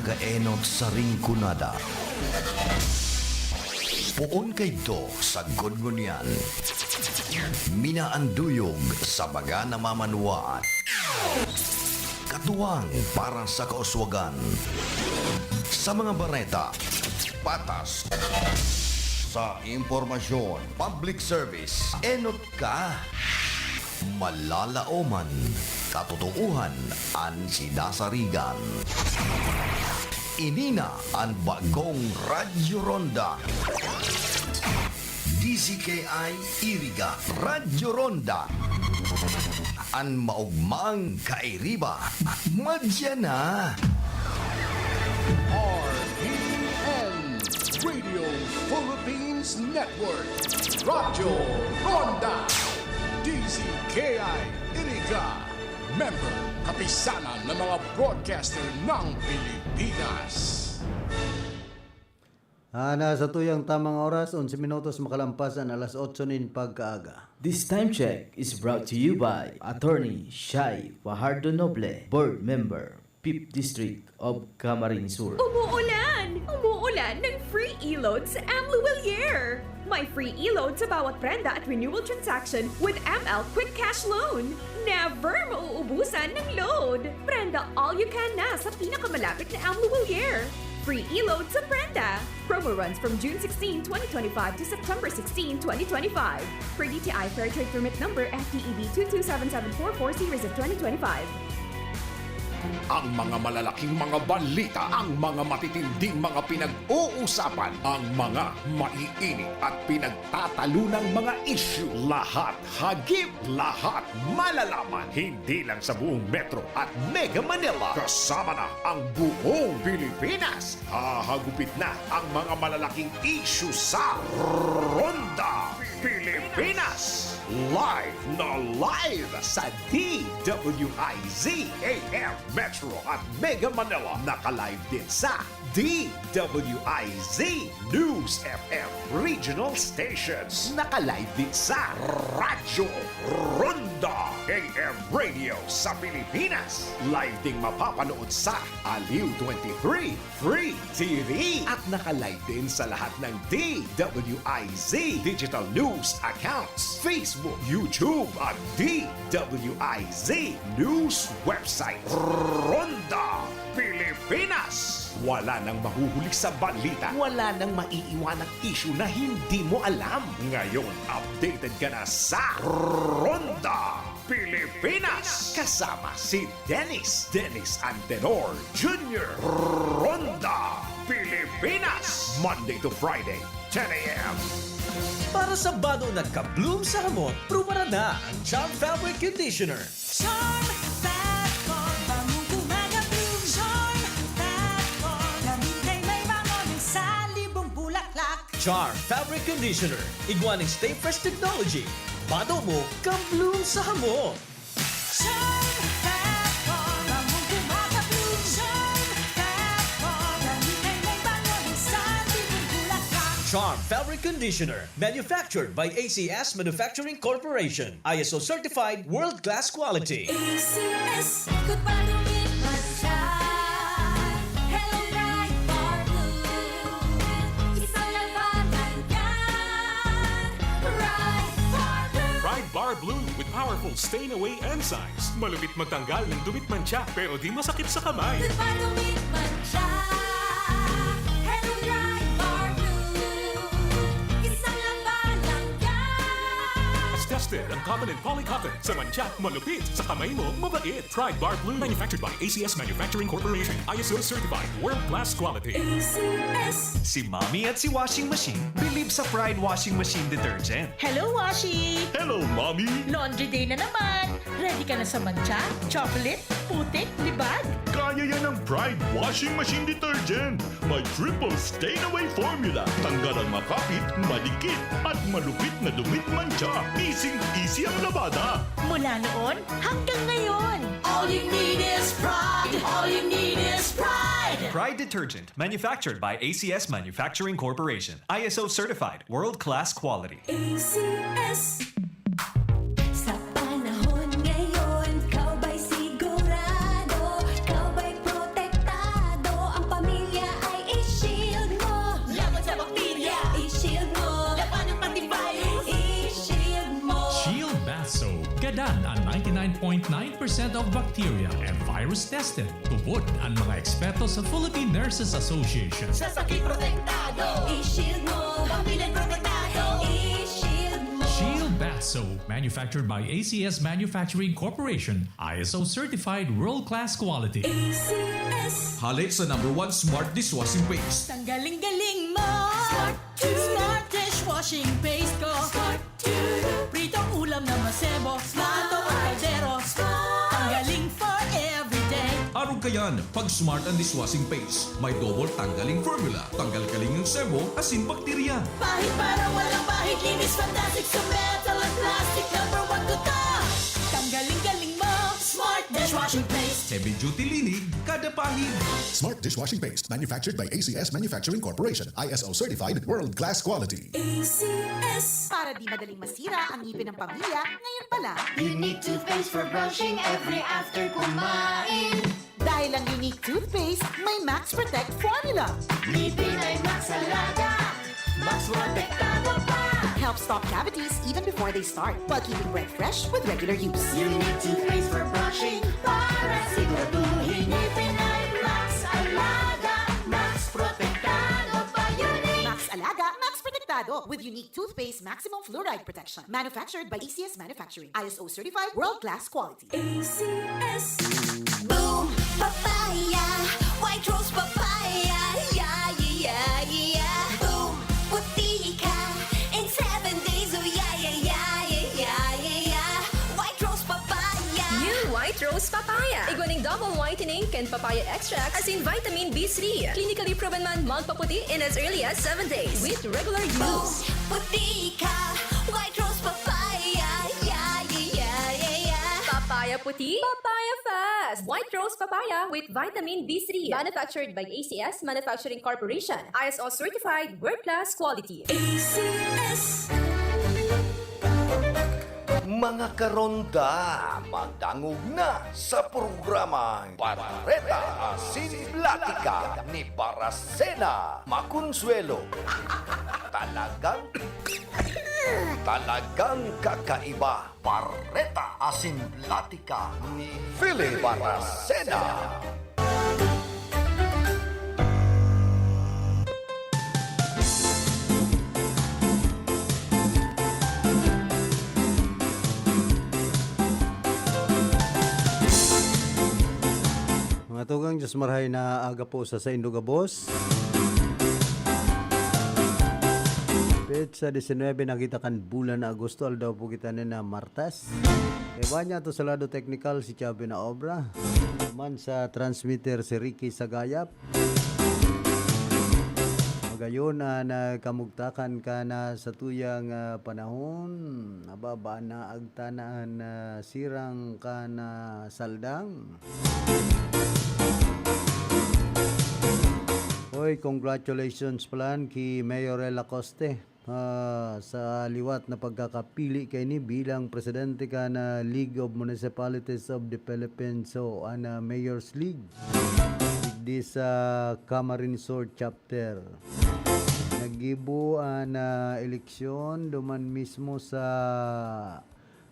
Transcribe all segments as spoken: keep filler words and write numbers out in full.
Kaenot sa Rinconada. Poon kaidto sagkod ngunyan. Minaanduyog sa mga namamanwaan. Katuwang para sa kauswagan. Sa mga bareta, patas. Sa impormasyon, public service, enot ka. Malalaoman, katotoohan an sinasarigan. Ini na an bagong Radyo Ronda. D Z K I Iriga, Radyo Ronda. An maogmang kairiba, madya na. R P N, Radio Philippines Network, Radyo Ronda, D Z K I Iriga, member, kapisanan ng mga broadcaster ng Pilipinas. Ah, nasa tuyang tamang oras, onse minutos makalampas an alas otso nin pagkaaga. This time check is brought to you by Attorney Shai Fajardo Noble, Board Member, Fifth District of Camarines Sur. Umuulan! Umuulan ng free e-load sa M Luwilier! May free e-load sa bawat prenda at renewal transaction with M L Quick Cash Loan. Never mauubusan ng load! Prenda all you can na sa pinakamalapit na M Luwilier. Free e-load sa prenda! Promo runs from June sixteen, twenty twenty-five to September sixteen, twenty twenty-five. Per D T I Fair Trade Permit Number F T E B two two seven seven four four series of twenty twenty-five. Ang mga malalaking mga balita, ang mga matitinding mga pinag-uusapan, ang mga maiinit at pinagtatalunang mga isyu, lahat hagip, lahat malalaman. Hindi lang sa buong Metro at Mega Manila, kasama na ang buong Pilipinas. Hahagupit na ang mga malalaking isyu sa Ronda Pilipinas. Live na live sa D W I Z A M Metro at Mega Manila. Naka-live din sa D W I Z News F M Regional Stations. Naka-live din sa Radyo Ronda A M Radio sa Pilipinas. Live ding mapapanood sa Aliw twenty-three Free T V. At naka-live din sa lahat ng D W I Z Digital News Accounts, Facebook, YouTube, at D W I Z News Website. Ronda Pilipinas! Wala nang mahuhuli sa balita, wala nang maiiwanang isyu na hindi mo alam. Ngayon, updated ka na sa Ronda Pilipinas! Kasama si Dennis, Dennis Antenor Junior Ronda Pilipinas! Monday to Friday, ten a.m. Para sa banon at ka-bloom sa hamot, prubaran na ang Charm Fabric Conditioner. Charm Fat Foam, bangong gumagabloom. Charm Fat Foam, gamit na may bango ng salibong bulaklak. Charm Fabric Conditioner, igwa nin Stay Fresh Technology. Bato mo, ka-bloom sa hamot. Charm Fat Foam, bangong gumagabloom. Charm Fat Foam, gamit na may bango ng salibong bulaklak. Charm Fabric Conditioner, manufactured by A C S Manufacturing Corporation. I S O certified, world-class quality. A C S, good pa lumit man siya. Hello, Pride Bar Blue. Isang labanan yan. Pride Bar Blue. Pride Bar Blue with powerful stain away enzymes. Malupit magtanggal ng dumit mantsa, pero di masakit sa kamay. Good pa lumit man siya. Hello, Pride Bar Blue. Isang labanan yan. Tested ang cotton and polycotton. Sa mantsa, malupit. Sa kamay mo, mabait. Pride Bar Blue. Manufactured by A C S Manufacturing Corporation. I S O certified. World class quality. A C S. Si Mommy at si Washing Machine believe sa Pride Washing Machine Detergent. Hello, Washi! Hello, Mommy! Laundry day na naman! Ready ka na sa mantsa, chocolate, putik, libag? Kaya yan ng Pride Washing Machine Detergent. May triple stain away formula. Tanggal ang makapit, madikit, at malupit na dumit mantsa. Easy-easy ang labada. Mula noon hanggang ngayon. All you need is Pride. All you need is Pride. Pride Detergent, manufactured by A C S Manufacturing Corporation. I S O certified, world-class quality. A C S. Sa panahon ngayon, ikaw ba'y sigurado? Ikaw ba'y protektado? Ang Dan ang ninety-nine point nine percent of bacteria and virus tested. Tubod ang mga eksperto sa Philippine Nurses Association. Sa sakit protektado, i-shield mo. Pamilya protektado, i-shield mo. Shield Bath Soap, manufactured by A C S Manufacturing Corporation, I S O certified world-class quality. A C S. Hale sa number one smart dishwashing paste. Tanggaling-galing mo. Smart. Smart dishwashing paste ko. Smart. Pritong ulam na masebo, plato o kaldero. Tanggaling for everyday. Arog kayan, pag Smart ang dishwashing paste, may double tanggaling formula. Tanggal-galing ang sebo, asin bakterya. Pahid para walang bahid, linis fantastic sa metal at plastic. Number one ko to. Tanggaling-galing mo, Smart dishwashing paste. Heavy duty linig, kada pahid. Smart dishwashing paste, manufactured by A C S Manufacturing Corporation, I S O certified, world class quality. A C S. Para di madaling masira ang ngipin ng pamilya, ngayon pa lang. Unique toothpaste for brushing every after kumain. Dahil ang Unique Toothpaste may Max Protect Formula. Ngipin ay Max Alaga, Max Protektado pa. Helps stop cavities even before they start, while keeping breath fresh with regular use. Unique Toothpaste for brushing, para siguraduhin ngipin ay Max Alaga, Max Protektado pa. Unique. Max Alaga, Max Protektado with Unique Toothpaste Maximum Fluoride Protection. Manufactured by A C S Manufacturing. I S O certified, world class quality. A C S. Boom Papaya, White Rose Papaya, yeah, yeah, yeah, yeah. Boom Puti ka in seven days, oh yeah, yeah, yeah, yeah, yeah, yeah, yeah. White Rose Papaya. New White Rose Papaya. Igwa nin double whitening kan papaya extract asin vitamin B three. Clinically proven man magpaputi in as early as seven days with regular use. Boom Puti ka, White Rose Papaya, yeah, yeah, yeah, yeah, yeah. Papaya puti, papaya fast. White Rose Papaya with vitamin B three. Manufactured by A C S Manufacturing Corporation. I S O certified, world class quality. A C S. Mga karonda, madangog na sa programang Bareta asin Platika ni Baracena Maconsuelo. Talagang, talagang kakaiba. Bareta asin Platika ni Philip Baracena. Mga tugang, Diyos marhay na aga po sa saindo gabos. Petsa disinwebe na kita kan bulan na Agosto, aldaw po kita na Martes. Iba niya to sa lado teknikal si Chubby na obra. Man sa transmitter si Ricky Sagayap. Magayon, ah, nagkamugtakan ka na sa tuyang, ah, panahon. Nababa na agtanaan na sirang ka na saldang. Oy, congratulations pala ki Mayor Ella Coste. Ah, sa liwat na pagkakapili kaini bilang presidente kan, ah, League of Municipalities of the Philippines o an, ah, Mayor's League digdi sa Camarines Sur Chapter. Naggibo an, ah, eleksyon duman mismo sa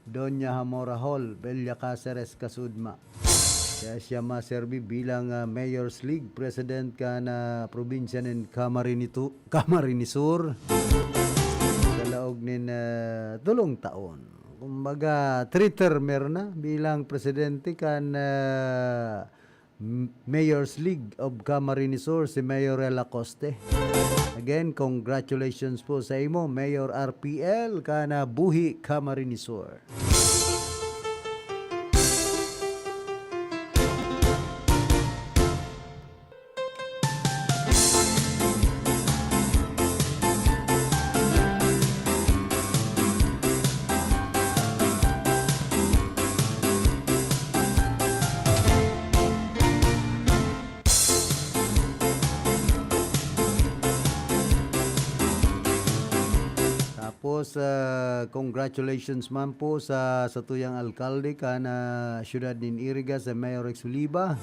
Doña Hamora Hall, Villa Caceres, Casudma. Kaya siya maserbi bilang, ah, Mayor's League President kan, ah, probinsya nin Camarinitu-, Camarines Sur sa laog nin, ah, tolong taon. Kumbaga, three-termer na bilang presidente kan, ah, M-, Mayor's League of Camarines Sur, si Mayor Ella Coste. Again, congratulations po sa imo, Mayor R P L, kana buhi Camarines Sur. Tapos, ah, congratulations man po sa satuyang alkalde kan, ah, siyudad nin Iriga, si Mayor Rex Oliva,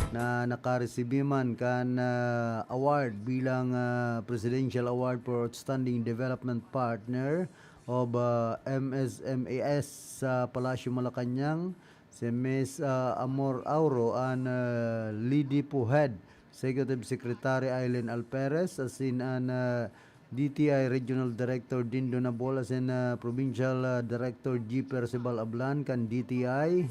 na nakaresibi man kan, ah, award bilang, ah, Presidential Award for Outstanding Development Partner of, ah, M S M A S sa Palasyo Malacañang, si Miss, ah, Amor Auro, an, ah, LEDEPO head, Executive Secretary Aileen Alperes, asin an, ah, D T I Regional Director Dindo Nabol, asin, ah, Provincial, ah, Director G Percival Ablan kan D T I.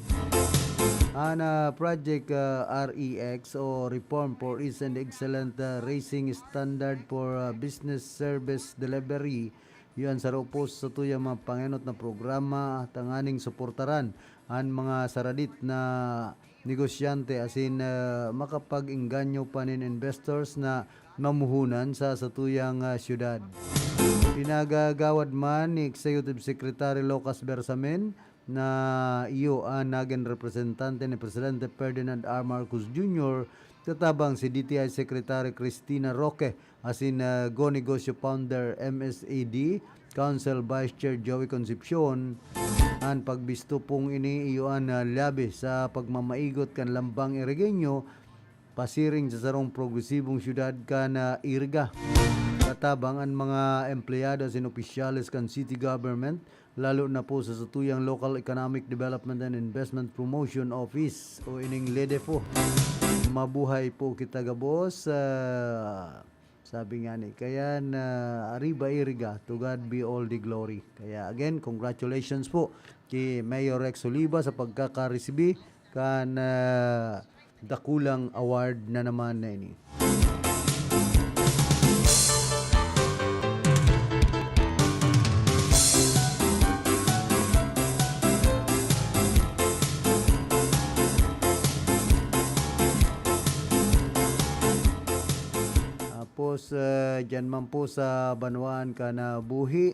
An, ah, Project, ah, R E X o Reform for Ease and Excellent, ah, Raising Standard for, ah, Business Service Delivery, iyo an saro po sa satuyang mga pangenot na programa tanganing suportaran an mga saradit na negosyante asin, ah, makapag-engganyo pa nin investors na mamuhunan sa satuyang, ah, syudad. Pinagagawad man ni Executive Secretary Lucas Bersamin na iyo an nagin representante ni Presidente Ferdinand R. Marcos Junior katabang si D T I Secretary Cristina Roque asin, ah, Go Negosyo founder M S A D Council Vice Chair Joey Concepcion. An pagbisto pong ini iyo an, ah, labi sa pagmamaigot kan Lambang Irigenyo pasiring sa sarong progresibong syudad kan, ah, Iriga. Katabang an mga empleyado asin opisyales kan city government, lalo na po sa satuyang Local Economic Development and Investment Promotion Office o ining LEDEPO. Mabuhay po kita gabos, ah, sabi nga ni, kaya na arriba Iriga, to God be all the glory. Kaya again, congratulations po kay Mayor Rex Oliva sa pagkakaresibi kan, ah, dakulang award na naman na ini. Tapos, ah, dyan man po sa banwaan kan, ah, Buhi,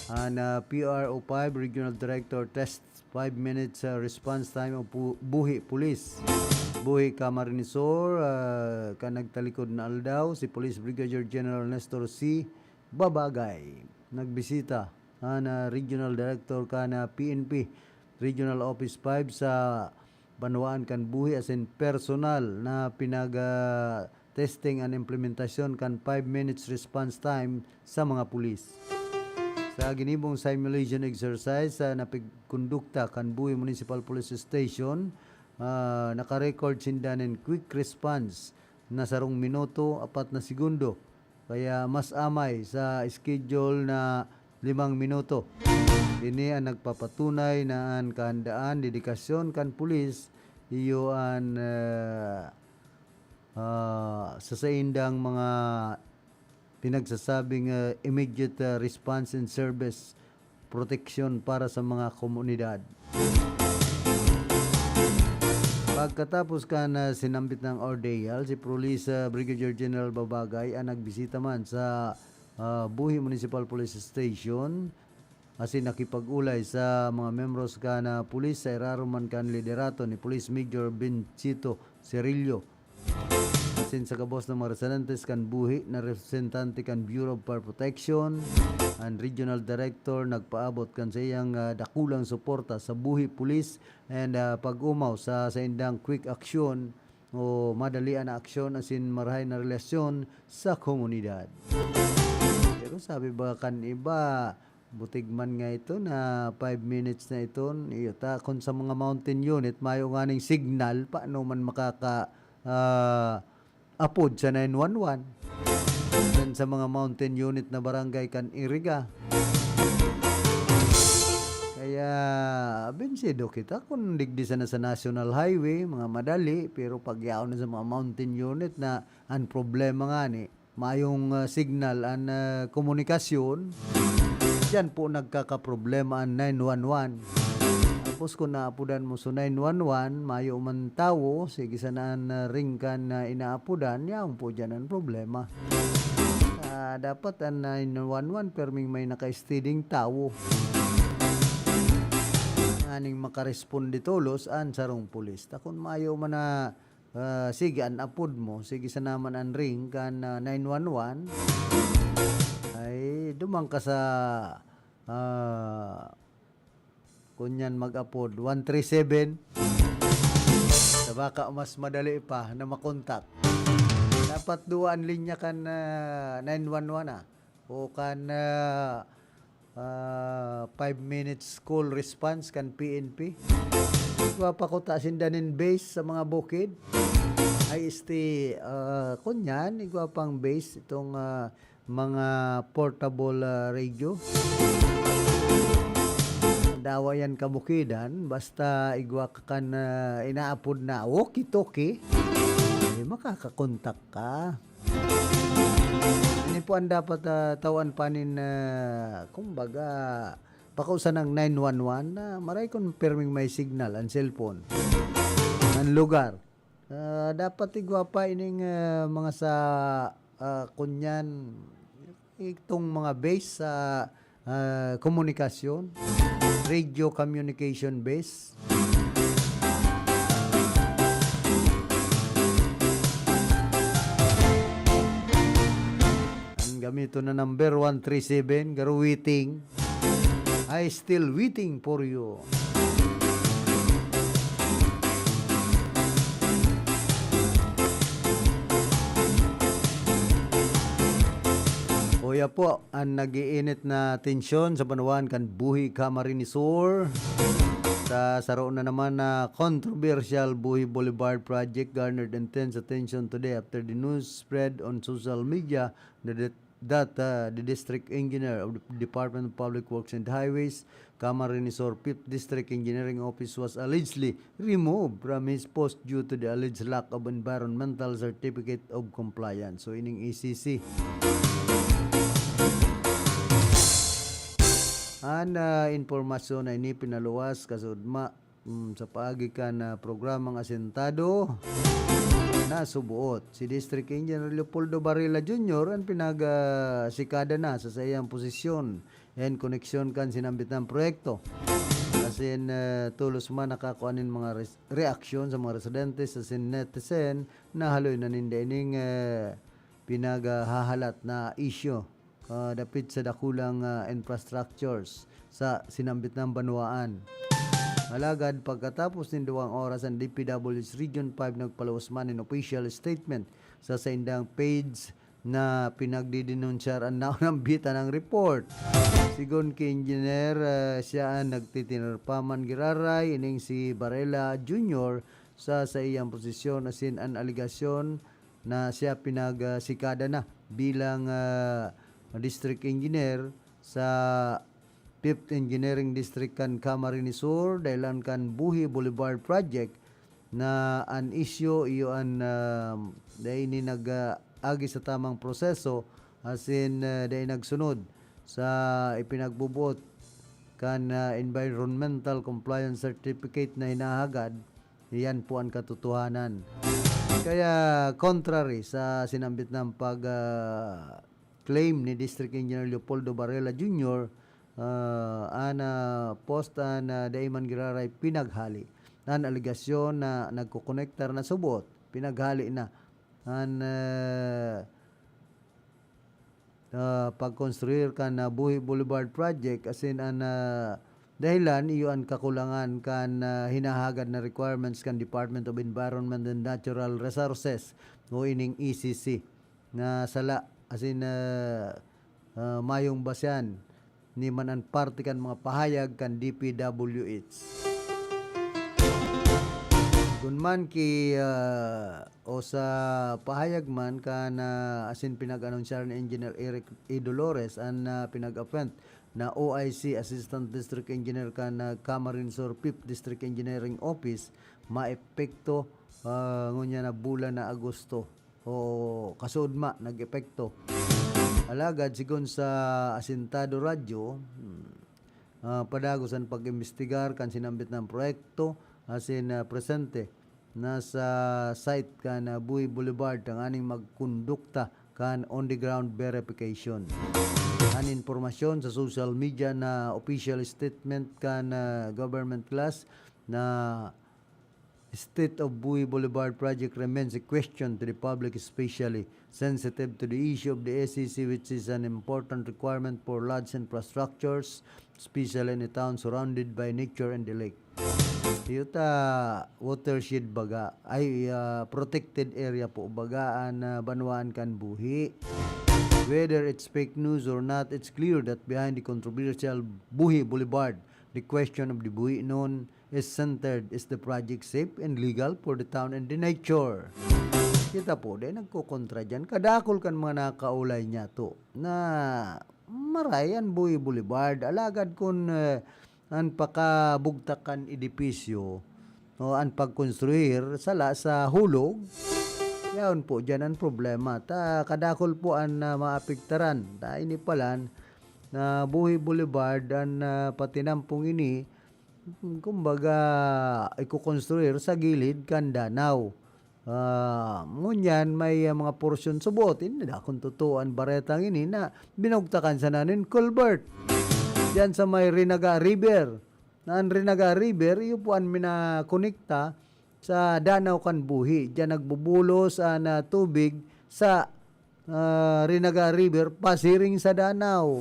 an, ah, P R O five Regional Director tests five minutes, ah, response time o pu-, Buhi Police. Buhi Camarines Sur, ah, kan nagtalikod na aldaw, si Police Brigadier General Nestor C. Babagay nagbisita an, ah, Regional Director kan, ah, P N P Regional Office five sa banwaan kan Buhi asin personal na pinag, ah, testing an implementasyon kan five minutes response time sa mga pulis. Sa ginibong simulation exercise sa napigkondukta kan Buhi Municipal Police Station, ah, nakarecord sinda nin quick response na sarong minuto, apat na segundo, kaya mas amay sa schedule na limang minuto. Ini an nagpapatunay na an kahandaan, dedikasyon kan pulis, iyo an, ah, ah, sa saindang mga pinagsasabing, ah, immediate, ah, response and service proteksyon para sa mga komunidad. Pagkatapos kan, ah, sinambit na ordeal, si Police, ah, Brigadier General Babagay an nagbisita man sa, ah, Buhi Municipal Police Station asin nakipag-olay sa mga membros kan, ah, pulis sa irarom man kan liderato ni Police Major Benchito Cirillo. Asin sa gabos na mga residentes kan Buhi na representante kan Bureau of Fire Protection, an Regional Director nagpaabot kan saiyang, ah, dakulang suporta sa Buhi Police and, ah, pag-omaw sa saindang quick action o madali na aksyon asin marahay na relasyon sa komunidad. Pero sabi ba kan iba, butig man nga ito na five minutes na iton. Iyo ta, kun sa mga mountain unit, mayo nganing signal, paano man makaka, ah, apod sa nine one one? Yan sa mga mountain unit na barangay kan Iriga. Kaya, binsido kita kung digdi sana sa National Highway, mga madali, pero pag yaon na sa mga mountain unit na ang problema nga ni, mayong, ah, signal an, ah, komunikasyon, diyan po nagkakaproblema an nine one one. Tapos kung naapodan mo sa nine one one, mayo man tawo, sige sana an, ah, ring kan, ah, inaapodan, yaon po diyan an problema. Ah, dapat an nine one one, perming may naka-steady tawo. Aning makaresponde tolos an sarong pulis. Ta kun mayo man na, ah, sige, an apod mo, sige sana man an ring kan, ah, nine one one, ay duman ka sa, ah, kunyan mag-apod, one three seven. Sa baka mas madali pa na makontak. Dapat duwa an linya kan, ah, nine one one, ah. O kan, ah, ah, five minutes call response kan P N P. Igwa pa kuta sinda nin base sa mga bukid. Ay, este, ah, kunyan, igwa pang base itong, ah, mga portable, ah, radio. Dawa yan kabukidan, basta igwa ka kan, ah, inaapod na walkie-talkie, eh, makakakontak ka. Ini po ang dapat, ah, tawan pa nin, ah, kumbaga, pakausan ng nine one one na maray kon pirming may signal ang cellphone, ang lugar. Ah, dapat igwa pa ining, ah, mga sa, ah, kunyan, itong mga base sa, ah, komunikasyon, radio communication base. Ang gamiton na number one three seven, garo waiting. I still waiting for you. Uya po, ang nag-iinit na tensyon sa banwaan kan Buhi, Camarines Sur. Sa saro na naman na controversial Buhi Boulevard project garnered intense attention today after the news spread on social media that, that, uh, the district engineer of the Department of Public Works and Highways, Camarines Sur Fifth District Engineering Office was allegedly removed from his post due to the alleged lack of environmental certificate of compliance. So, ining E C C. An, ah, impormasyon na ini pinaluwas kasudma, mm, sa paagi kan, ah, programang asentado na subuot. Si District Engineer Leopoldo Varela Junior ang pinag, ah, sikada na sa saiyang posisyon en koneksyon kan sinambit na proyekto. Asin, eh, tolos man nakakua nin mga res-, reaksyon sa mga residente sa sin netizen na haloy na ninda ining, eh, pinaghahalat na isyu, ah, dapit sa dakulang, ah, infrastructures sa sinambit na banwaan. Alagad pagkatapos nin duwang oras, ang D P W H Region five nagpaluwas man nin official statement sa saindang page na pinagdidinunsyar an naunambitan ang report. Sigon ki Engineer, ah, siya an nagtitinirpaman giraray, ining si Varela Junior sa saiyang posisyon asin an alegasyon na siya pinagsikada na bilang, ah, district engineer sa Fifth Engineering District kan Camarines Sur, dahelan kan Buhi Boulevard Project, na an isyu iyo an, ah, dai ini nag, ah, agi sa tamang proseso, asin, ah, dai nagsunod sa ipinagbubuot kan, ah, environmental compliance certificate na hinahagad. Iyan po an katotohanan. Kaya contrary sa sinambit na pag, ah, claim ni District Engineer Leopoldo Varela Junior, ah, an, ah, post an, ah, dai man giraray pinaghali. An alegasyon na nagkokonektar na subot, pinaghali na. An, ah, ah, pagkonstruir kan, ah, Buhi Boulevard Project, asin an, ah, dahilan iyo an kakulangan kan, ah, hinahagad na requirements kan Department of Environment and Natural Resources o ining E C C. Na sala asin, ah, ah, mayong basyan ni man an parte kan mga pahayag kan D P W H. Kun man ki, ah, o sa pahayag man kan, ah, asin pinag-anunsyar ni Engineer Eric E. Dolores an, ah, pinag-appoint na O I C, Assistant District Engineer kan, ah, Camarines Sur Fifth District Engineering Office, maepekto, ah, ngunyan na bulan na Agosto. O kasood ma, nag-epekto. Alagad, sigon sa Asintado Radyo, hmm, ah, padagos an pag-imbestigar kan sinambit na proyekto, asin, ah, presente na sa site kan, ah, Buhi Boulevard tanganing magkondukta kan on-the-ground verification. An impormasyon sa social media na official statement kan, ah, government class na State of Buhi Boulevard project remains a question to the public, especially sensitive to the issue of the S E C, which is an important requirement for large infrastructures, especially in a town surrounded by nature and the lake. Iyo ta watershed baga, ay, ah, protected area po baga an, ah, banwaan kan Buhi. Whether it's fake news or not, it's clear that behind the controversial Buhi Boulevard, the question of the Buhinon is centered: is the project safe and legal for the town and the nature? Kita po, dai nagkokontra diyan. Kadakol kan mga nakaulay niya to na maray an Buhi Boulevard. Alagad kun, eh, an pakabugtak kan edipisyo o an pagkonstruir sala sa hulog, yaon po diyan an problema. Ta kadakol po an, ah, maapektaran. Ta ini palan na Buhi Boulevard an, ah, patinampong ini, kumbaga, ikokonstruir sa gilid kan danaw. Ah, ngunyan may, ah, mga porsyon subot, hindi na kun totoo an baretang ini na binugtakan sana nin culvert diyan sa may Rinaga River. Na an Rinaga River, iyo po an minakonekta sa danaw kan Buhi. Diyan nagbubulos an, ah, tubig sa, ah, Rinaga River pasiring sa danaw.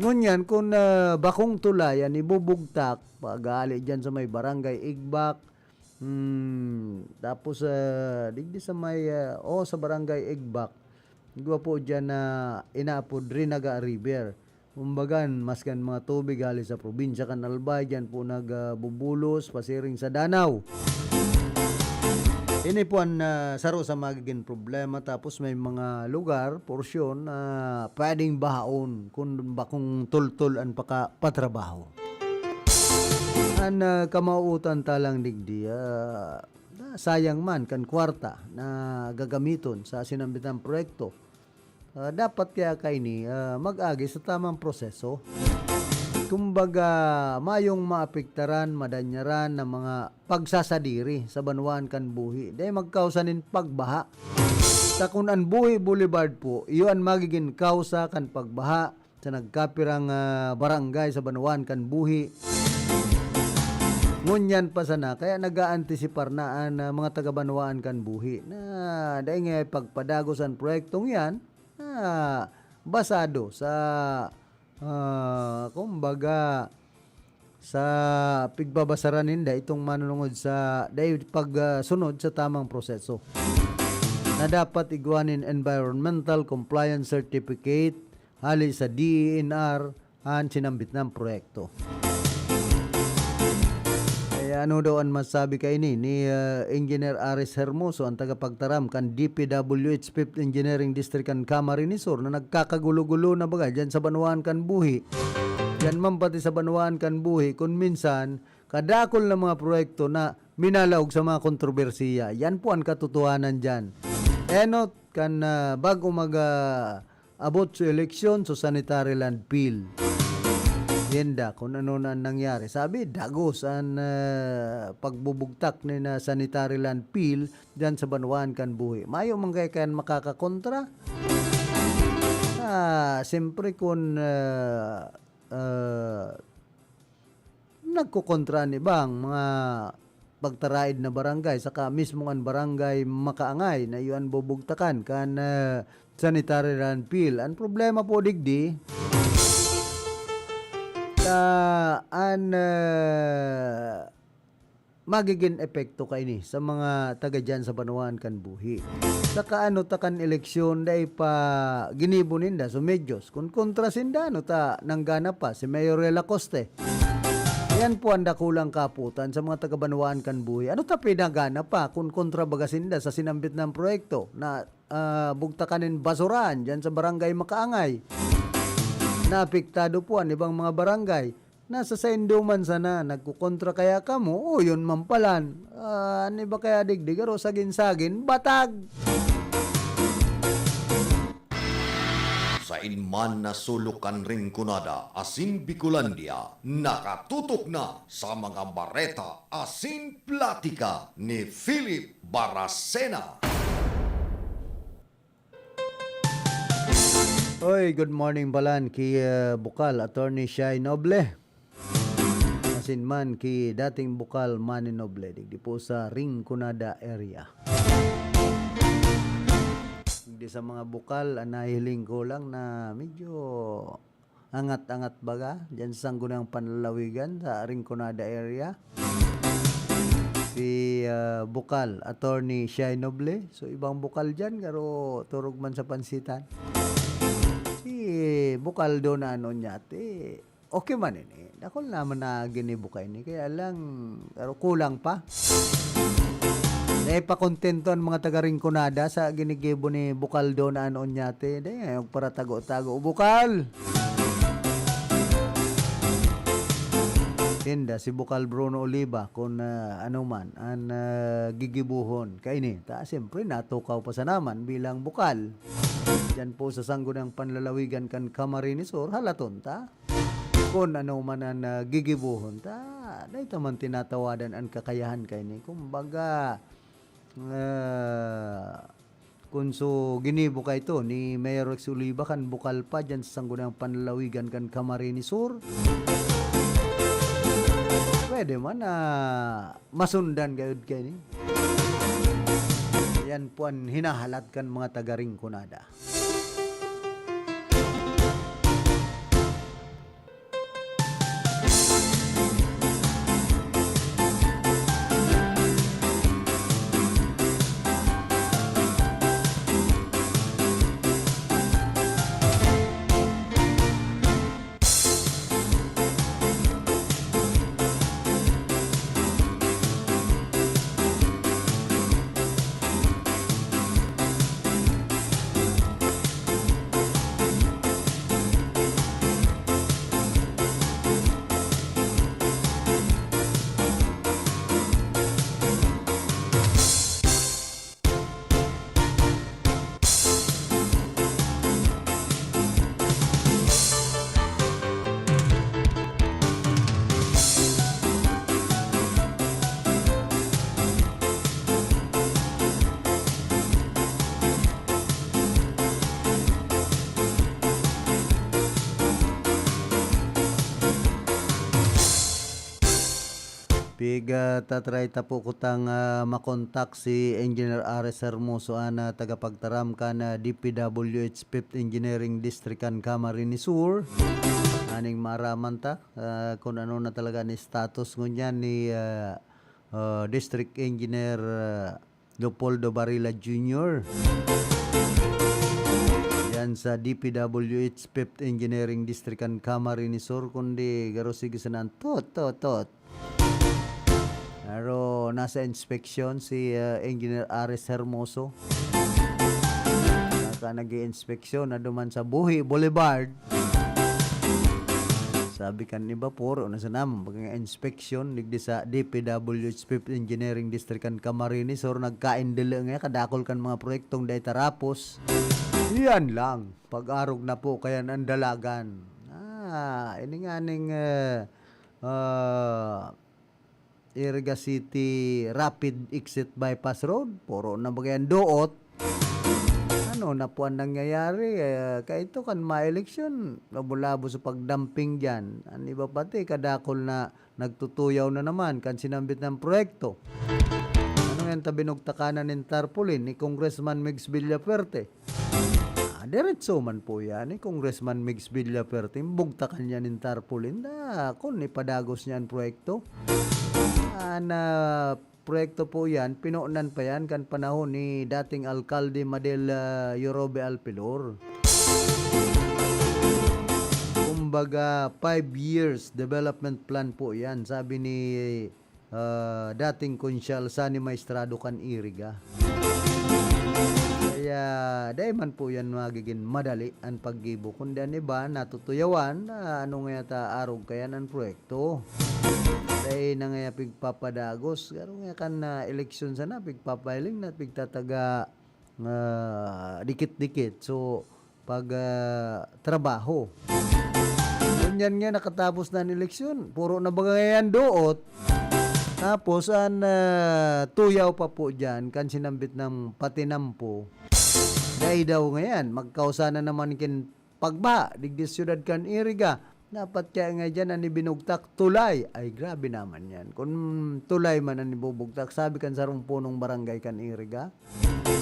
Ngunyan, kun, ah, bakong tulay an ibubugtak, paghali diyan sa may Barangay Igbak, hmm, tapos, ah, digdi sa may, ah, o sa Barangay Igbak, igwa po diyan na inaapod Rinaga River. Kumbaga, maskan mga tubig hali sa probinsya kan Albay, diyan po nagbubulos pasiring sa danaw. Ini po an, ah, saro sa magigin problema, tapos may mga lugar, porsyon, na pwedeng bahaon kun bakong tultol an paka-, patrabaho. An, ah, kamautan ta lang digdi, ah, sayang man kan kwarta na gagamiton sa sinambitang proyekto. Ah, dapat kaya kaini, ah, mag-agi sa tamang proseso. Kumbaga, mayong maapektaran, madanyaran na mga pagsasadiri sa banwaan kan Buhi. Dai magkausa nin pagbaha. Ta kun an Buhi Boulevard po, iyo an magigin kausa kan pagbaha sa nagkapirang, ah, barangay sa banwaan kan Buhi. Ngunyan pa sana, kaya nag-aantisipar na an, ah, mga taga-banwaan kan Buhi na dai nga pagpadagos an proyektong yan na basado sa, ah, kumbaga, sa pigbabasaran ninda itong manunungod sa dai pagsunod sa tamang proseso na dapat igwa nin environmental compliance certificate hali sa D E N R an sinambit na proyekto. Eh, ano daw an masabi kaini ni, ah, Engineer Aris Hermoso, an tagapagtaram kan D P W H Fifth Engineering District kan Camarines Sur, na nagkakagulo-gulo na baga diyan sa banwaan kan Buhi? Diyan man pati sa banwaan kan Buhi, kun minsan, kadakol na mga proyekto na minalaog sa mga kontrobersiya. Yan po an katotohanan diyan. Enot kan, ah, bago mag, ah, abot sa eleksyon, so sanitary landfill. Yenda, kung ano na an nangyari. Sabi, dagos an, ah, pagbubugtak ni na sanitary landfill diyan sa banwaan kan Buhi. Mayo man kaya kan makakakontra? Ah, siyempre, kung, ah, ah, nagkokontra an iba, ang mga pagtaraid na barangay, saka mismong an barangay Makaangay na iyo an bubugtakan kan, ah, sanitary landfill. An problema po digdi, ta an, ah, magigin epekto kaini sa mga taga diyan sa banwaan kan Buhi. Saka ano ta kan eleksyon, dai pa ginibo ninda, so medyos. Kun kontra sinda, ano ta nanggana pa, si Mayor Rela Coste. Yan po ang dakulang kaputan sa mga taga-banwaan kan Buhi. Ano ta pinagana pa kun kontra baga sinda sa sinambit na proyekto na, ah, bugtakan nin basurahan diyan sa Barangay Makaangay? Naapektado po an ibang mga barangay. Nasa saindo man sana, nagkokontra kaya kamo, o yun man palan. Ah, an iba kaya digdi, garo sagin-sagin, batag! Sain man na sulok kan Rinconada asin Bicolandia, nakatutok na sa mga bareta asin platika ni Philip Baracena. Oy, good morning balan ki, ah, Bukal, Attorney Shai Noble. Asin man ki dating Bukal Manny Noble, digdi po sa Rinconada area. Digdi sa mga Bukal, ang nahihiling ko lang na medyo angat-angat baga, diyan sa Sangguniang Panlalawigan, sa Rinconada area. Si, ah, Bukal, Attorney Shai Noble. So, ibang Bukal diyan, garo turog man sa pansitan. Bukal do na ano niya, ti, okay man ini. Dakul naman na ginibo kaini. Kaya lang, pero kulang pa. Dai pa kontento an mga taga Rinconada sa ginigibo ni Bukal do na ano niya, ti. Dai, paratago-tago. Bukal! Tinda si Bukal Bruno Oliva kun, ah, ano man an, ah, gigibohon kaini. Ta, siyempre, natukaw pa sana man bilang bukal. Diyan po sa Sangguniang Panlalawigan kan Camarines Sur, halaton ta. Kun ano man an, ah, gigibohon ta, dai ta man tinatawadan an kakayahan kaini. Kumbaga, ah, kun so ginibo kaito ni Mayor Rex Oliva kan bukal pa diyan sa Sangguniang Panlalawigan kan Camarines Sur, pwede man na masundan gayud kaini. Yan po an hinahalat kan mga taga Rinconada. Pig, ah, tatry ta po kutang, ah, makontak si Engineer Ares Hermoso, an, ah, tagapagtaram kan, ah, D P W H Fifth Engineering District kan Camarines Sur. Aning maaraman ta, ah, kun ano na talaga an status ngunyan ni, ah, ah, District Engineer, ah, Leopoldo Barilla Junior. Yan sa D P W H Fifth Engineering District kan Camarines Sur, kundi garo sige sana an tot, tot, tot. Pero nasa inspeksyon si, ah, Engineer Ares Hermoso. Saka nag-iinspeksyon na duman sa Buhi Boulevard. Sabi kan iba, puro na sana man baga nga inspeksyon, digdi sa D P W H Fifth Engineering District kan Camarines Sur, nagkaindili nga kadakul kan mga proyektong dai tarapos. Iyan lang, pag-arog na po kayan an dalagan. Ah, ini nganing, eh, ah, Iriga City Rapid Exit Bypass Road, puro na baga yan doot. Ano na po ang nangyayari? Eh, kaito kan maeleksyon, labo-labo sa pagdamping diyan. An iba pati, kadakul na nagtutuyaw na naman kan sinambit na proyekto. Ano yan ta binugtakanan nin tarpaulin ni Congressman Migs Villafuerte? Ah, diretso man po yan, eh, Congressman Migs Villafuerte, bugtakan niya nin tarpaulin na kun ipadagos niya an proyekto. An, ah, proyekto po yan, pinonan pa yan kan panahon ni dating Alkalde Madel, ah, Yorobe Alpilor. Kumbaga, five years development plan po yan, sabi ni ah, dating Konsyal Sonny Maestrado kan Iriga. Kaya dai man po yan magigin madali an paggibo, kundi an iba natutuyawan na ano nga ta arog kayan an proyekto. Dai na nga pigpapadagos. Garo nga kan, ah, eleksyon sana, pigpapahiling na, pigtataga ah, dikit-dikit. So, pag, ah, trabaho. Ngunyan nga, nakatapos na an eleksyon. Puro na baga yan doot. Tapos, an, ah, tuyaw pa po dyan, kan sinambit na patinampo. Dai daw ngayan, magkausa na naman kin pagbaha digdi siyudad kan Iriga. Dapat kaya nga diyan an ibinugtak, tulay. Ay, grabe naman yan. Kun tulay man an ibubugtak, sabi kan sarong punong barangay kan Iriga,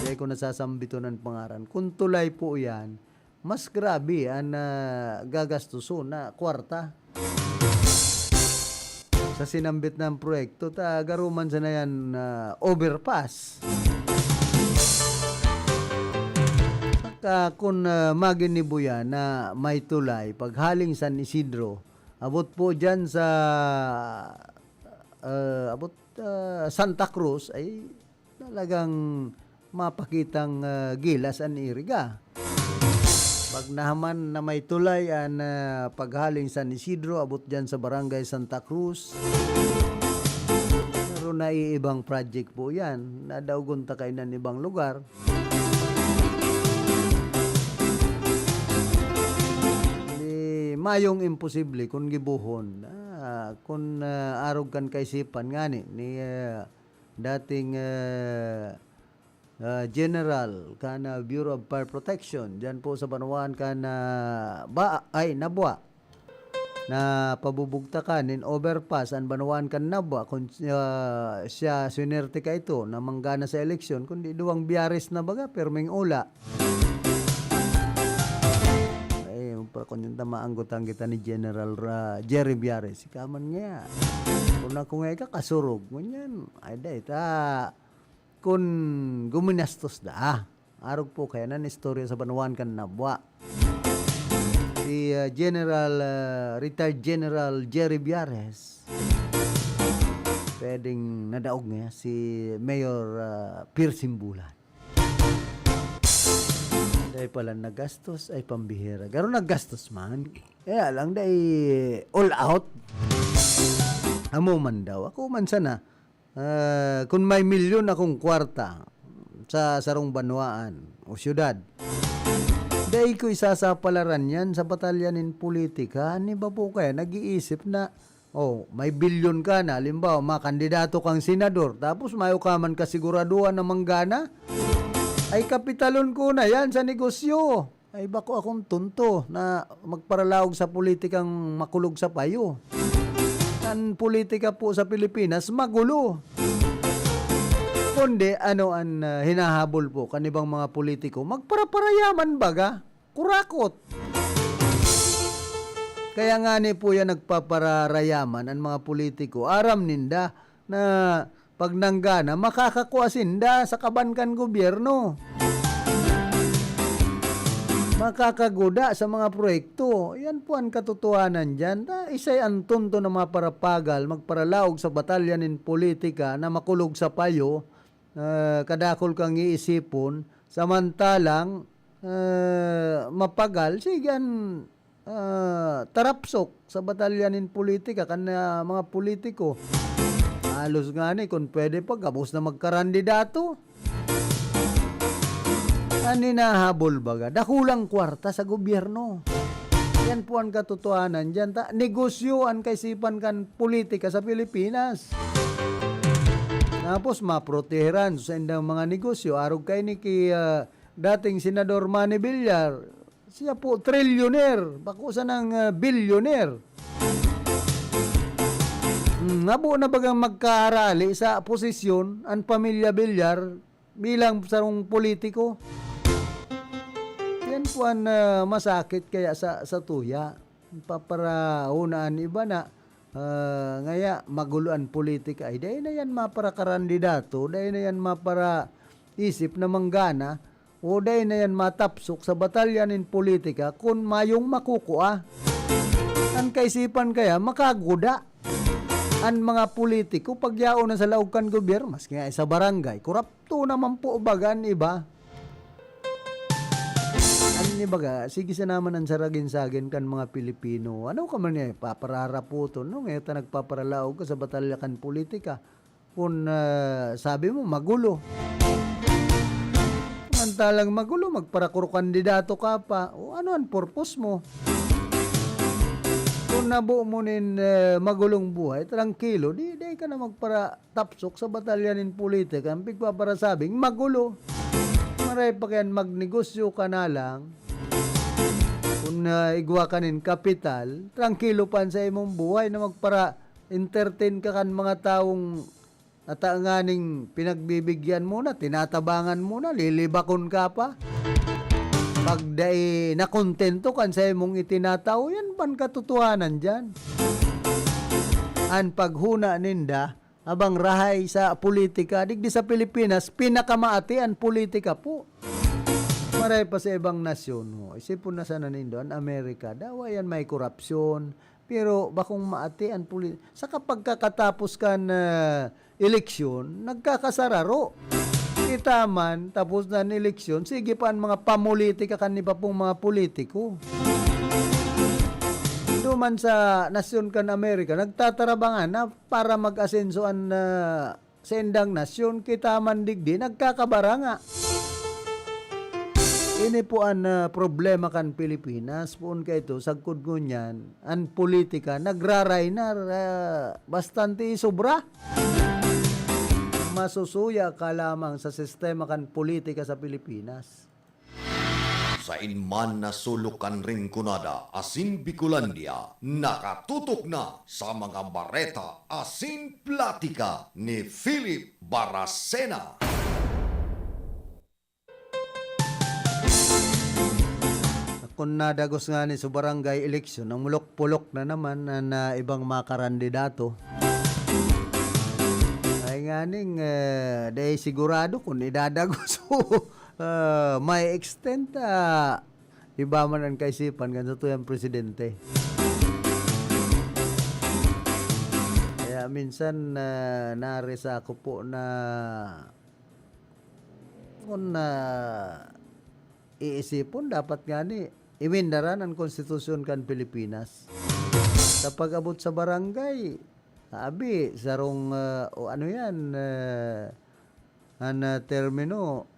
dai ko nasasambiton an pangaran. Kun tulay po yan, mas grabe an, ah, gagastuson na kwarta. Sa sinambit na proyekto, ta garo man sana yan, ah, overpass. Ka kun, ah, maginibo yan na may tulay, paghaling San Isidro, abot po diyan sa, ah, abot, ah, Santa Cruz, ay talagang mapakitang, ah, gilas an iriga. Pag nahaman na may tulay an, ah, paghaling San Isidro, abot diyan sa Barangay Santa Cruz, pero naiibang project po yan. Nadaogon ta kainan ibang lugar. Di mayong imposible kun gibohon. Ah, kun, ah, arog kan kaisipan ngani ni, ah, dating, ah, ah, General kan, ah, Bureau of Fire Protection, diyan po sa banwaan kan, ah, ba, ay, Nabua. Na pabubugtakan nin overpass an banwaan kan Nabua, kun, ah, siya swinerte ka ito na manggana sa eleksyon, kundi duwang Biyares na baga, pirming ula. Ay, para kun yung tama, anggotang kita ni General Ra-, Jerry Biares. Ika man nga. Kung ako nga ika, kasurog. Ngunyan, ay, dahil ta, kun guminastos da, ah. Arog po kaya nan istorya sa banwaan kan Nabua. Si, ah, General, ah, retired General Jerry Biares, pwedeng nadaog niya si Mayor, ah, Pierre Simbulan. Dahil pala nagastos ay pambihira. Garo nagastos man. Kaya lang, dahil all out. Amo man daw. Ako man sana, ah, kun may milyon akong kwarta sa sarong banwaan o syudad, dai ko isasapalaran yan sa batalya nin politika. An iba po kaya nag-iisip na, oh, may bilyon ka na, halimbawa, makandidato kang senador, tapos mayo ka man kasiguraduhan na manggana, ay kapitalon ko na yan sa negosyo. Ay, bako akong tonto na magparalaog sa politikang makulog sa payo. An politika po sa Pilipinas, magulo. Kundi ano an, ah, hinahabol po kan ibang mga politiko? Magparaparayaman baga? Kurakot. Kaya nga ni po yan nagpapararayaman an mga politiko. Aram ninda na pag nanggana, makakakua sinda sa kaban kan gobyerno. Makakaguda sa mga proyekto. Yan po an katotohanan diyan. Ta, isay an tonto na maparapagal, magparalaog sa batalya nin politika na makulog sa payo, ah, kadakul kang iisipon, samantalang, ah, mapagal, sige an ah, tarapsok sa batalya nin politika kan, ah, mga politiko. Halos ngani, kun pwede pa, gabos na magkarandidato. An hinahabol baga, dakulang kwarta sa gobyerno. Yan po an katotohanan diyan. Ta, negosyo an kaisipan kan politika sa Pilipinas. Tapos, maproteheran sa indang mga negosyo. Arog kay ni ki, ah, dating Senador Manny Villar, siya po, trillionaire, bako sanang, ah, billionaire. Hmm, habo na bagang magkaharali sa posisyon an pamilya Villar bilang sarong politiko. Yan po an, ah, masakit kaya sa, sa tuya. Paparahona an iba na, ah, ngaya magulo an politika. Ay, dai na yan maparakarandidato, dai na yan maparaisip na manggana. O dai na yan matapsok sa batalya nin politika kun mayong makukua. An kaisipan kaya makaguda an mga politiko pag yaon na sa laog kan gobyerno, maski nga sa barangay, korapto naman po baga an iba. An iba ga, sige sa naman an saragin-sagin kan mga Pilipino. Ano ka man eh, papararaputon, no? Ngayon ta nagpaparalaog ka sa batalya kan politika. Kun, ah, sabi mo, magulo. Samantalang magulo, magparakuro kandidato ka pa. O ano ang purpose mo? Kung nabo mo nin, eh, magulong buhay, trangkilo, di, di ka na magparatapsok sa batalya nin politika. Ang pigpaparasabing, magulo. Maray pa kayan, magnegosyo ka na lang. Kung, ah, igwa ka nin kapital, trangkilo pa sa imong buhay na magpara-entertain ka kan mga taong Atanganing pinagbibigyan mo na, tinatabangan mo na, lilibakon ka pa. Pag dai nakontento kan sa imong itinatao, yan ban katotohanan diyan. An paghuna ninda, abang rahay sa politika, digdi sa Pilipinas, pinakamaati an politika po. Maray pa sa ibang nasyon, oh, isipon na sana nindo, an Amerika, dawa yan may korapsyon, pero bakong maati an puli-, sa kapagkakatapos kan, ah, eleksyon, nagkakasararo. Kita man, tapos na an eleksyon, sige pa an mga pamulitika kan iba pong mga politiko. Duman sa nasyon kan Amerika, nagtatarabangan na para mag-asenso an, ah, saindang nasyon, kita man digdi, nagkakabaranga. Ini po an, ah, problema kan Pilipinas. Poon kaito, sagkod ngunyan, an politika nagraraynar, ah, bastante sobra. Masusuya ka lamang sa sistema kan politika sa Pilipinas. Sain man na sulok kan Rinconada asin Bicolandia, nakatutok na sa mga bareta asin platika ni Philip Baracena. Kun nadagos ngani sa barangay eleksyon, ang mulok-pulok na naman an, ah, ibang mga karandidato. Ay nganing, eh, dai sigurado kun idadagos o, ah, may extent, ah, iba man an kaisipan kan satuyang presidente. Kaya minsan, ah, nari sa ako po na kun, ah, iisipon, dapat ngani iwindaran an konstitusyon kan Pilipinas. Sa pag-abot sa barangay, abi, sarong, ah, o ano yan, ah, an, ah, termino,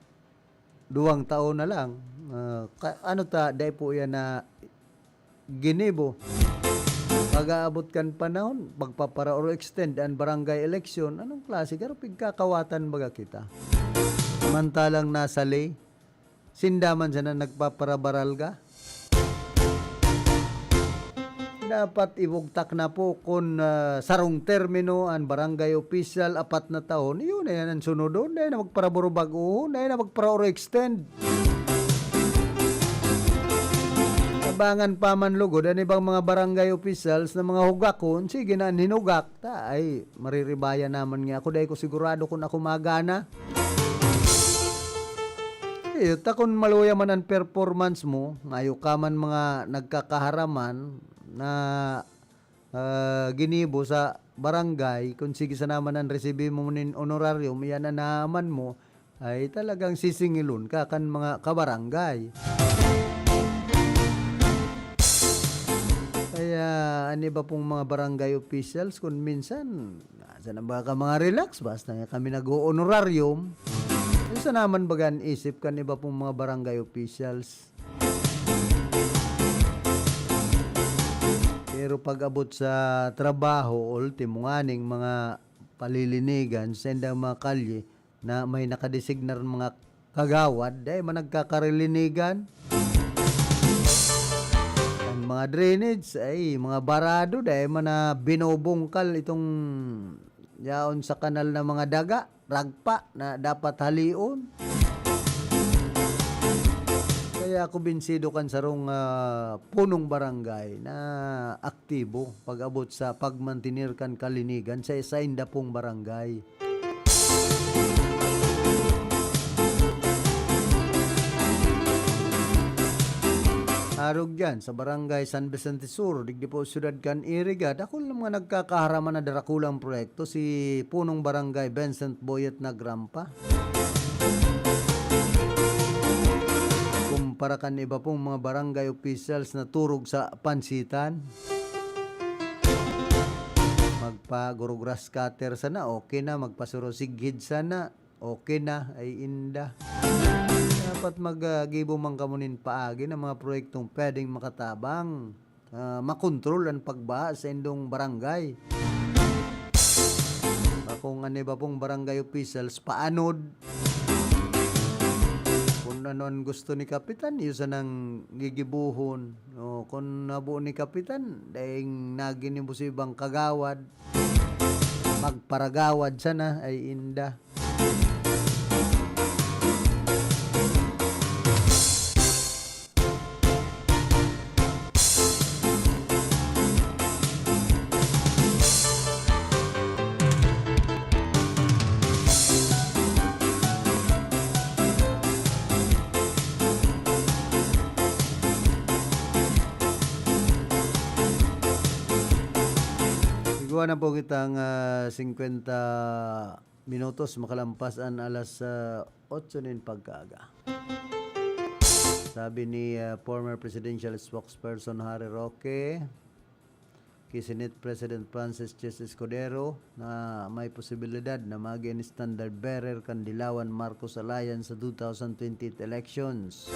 duwang taon na lang. Ah, ka-, ano ta, dai po yan na ginibo. Pag-aabot kan panahon, magpapara-, or extend an barangay election. Anong klase? Garo pigkakawatan baga kita. Samantalang nasa lay, sinda man sana nagpaparabaralga. Dapat ibugtak na po kun, ah, sarong termino an barangay official, apat na taon. Iyon na yan ang sunodon. Dai na magparaburubag-ohon, dai na magpara-or extend. Tabangan pa man lugod an ibang mga barangay officials na mga hugakon, sige na an hinugak. Ta, ay, mariribayan naman nga ako. Dai ko sigurado kun ako magana. Iyo, ta kun maluya man an performance mo, mayo ka man mga nagkakaharaman na, ah, ginibo sa barangay, kun sige sana man an resibi mo nin honorarium, iyan an naman mo, ay talagang sisingilon ka kan mga kabarangay. Kaya an iba pong mga barangay officials, kun minsan, nasa na ba ka mga relax, basta nga kami nag-o-honorarium. Yun sa naman baga an isip kan iba pong mga barangay officials. Pero pag-abot sa trabaho, ultimo nganing mga palilinigan, sa indang mga kalye, na may nakadesignar mga kagawad, dai man nagkakalinigan. Ang mga drainage, ay, mga barado, dai man na binubungkal itong yaon sa kanal na mga daga, ragpa, na dapat halion. Kaya ako binsido kan sarong, ah, punong barangay na aktibo pag-abot sa pagmantener kan kalinigan sa sainda pong barangay. Arog diyan sa Barangay San Vicente Sur, digdi po siyudad kan Iriga, dakul na mga nagkakaharaman na darakulang proyekto si punong barangay Vincent Boyet Nagrampa. Kumpara kan iba pong mga barangay officials na turog sa pansitan. Magpa-gurugras cutter sana, okay na. Magpasurusighid sana, okay na. Ay, inda. Dapat mag, ah, gibo man kamo nin paagi ng mga proyektong pwedeng makatabang, ah, makontrol ang pagbaha sa indong barangay. Bakong an iba pong barangay officials, paanod. Kung ano an gusto ni Kapitan, iyo sanang gigibohon. O, kung nabo ni Kapitan, daing naginibo sa ibang kagawad, magparagawad sana, ay inda. Kuha na po kitang, ah, singkwenta minutos makalampas an alas, ah, otso nin pagkaaga. Sabi ni, ah, former presidential spokesperson Harry Roque, ki Senate President Francis Chez Escudero na may posibilidad na magin standard bearer kan Dilawan Marcos Alliance sa two thousand twenty-eight elections.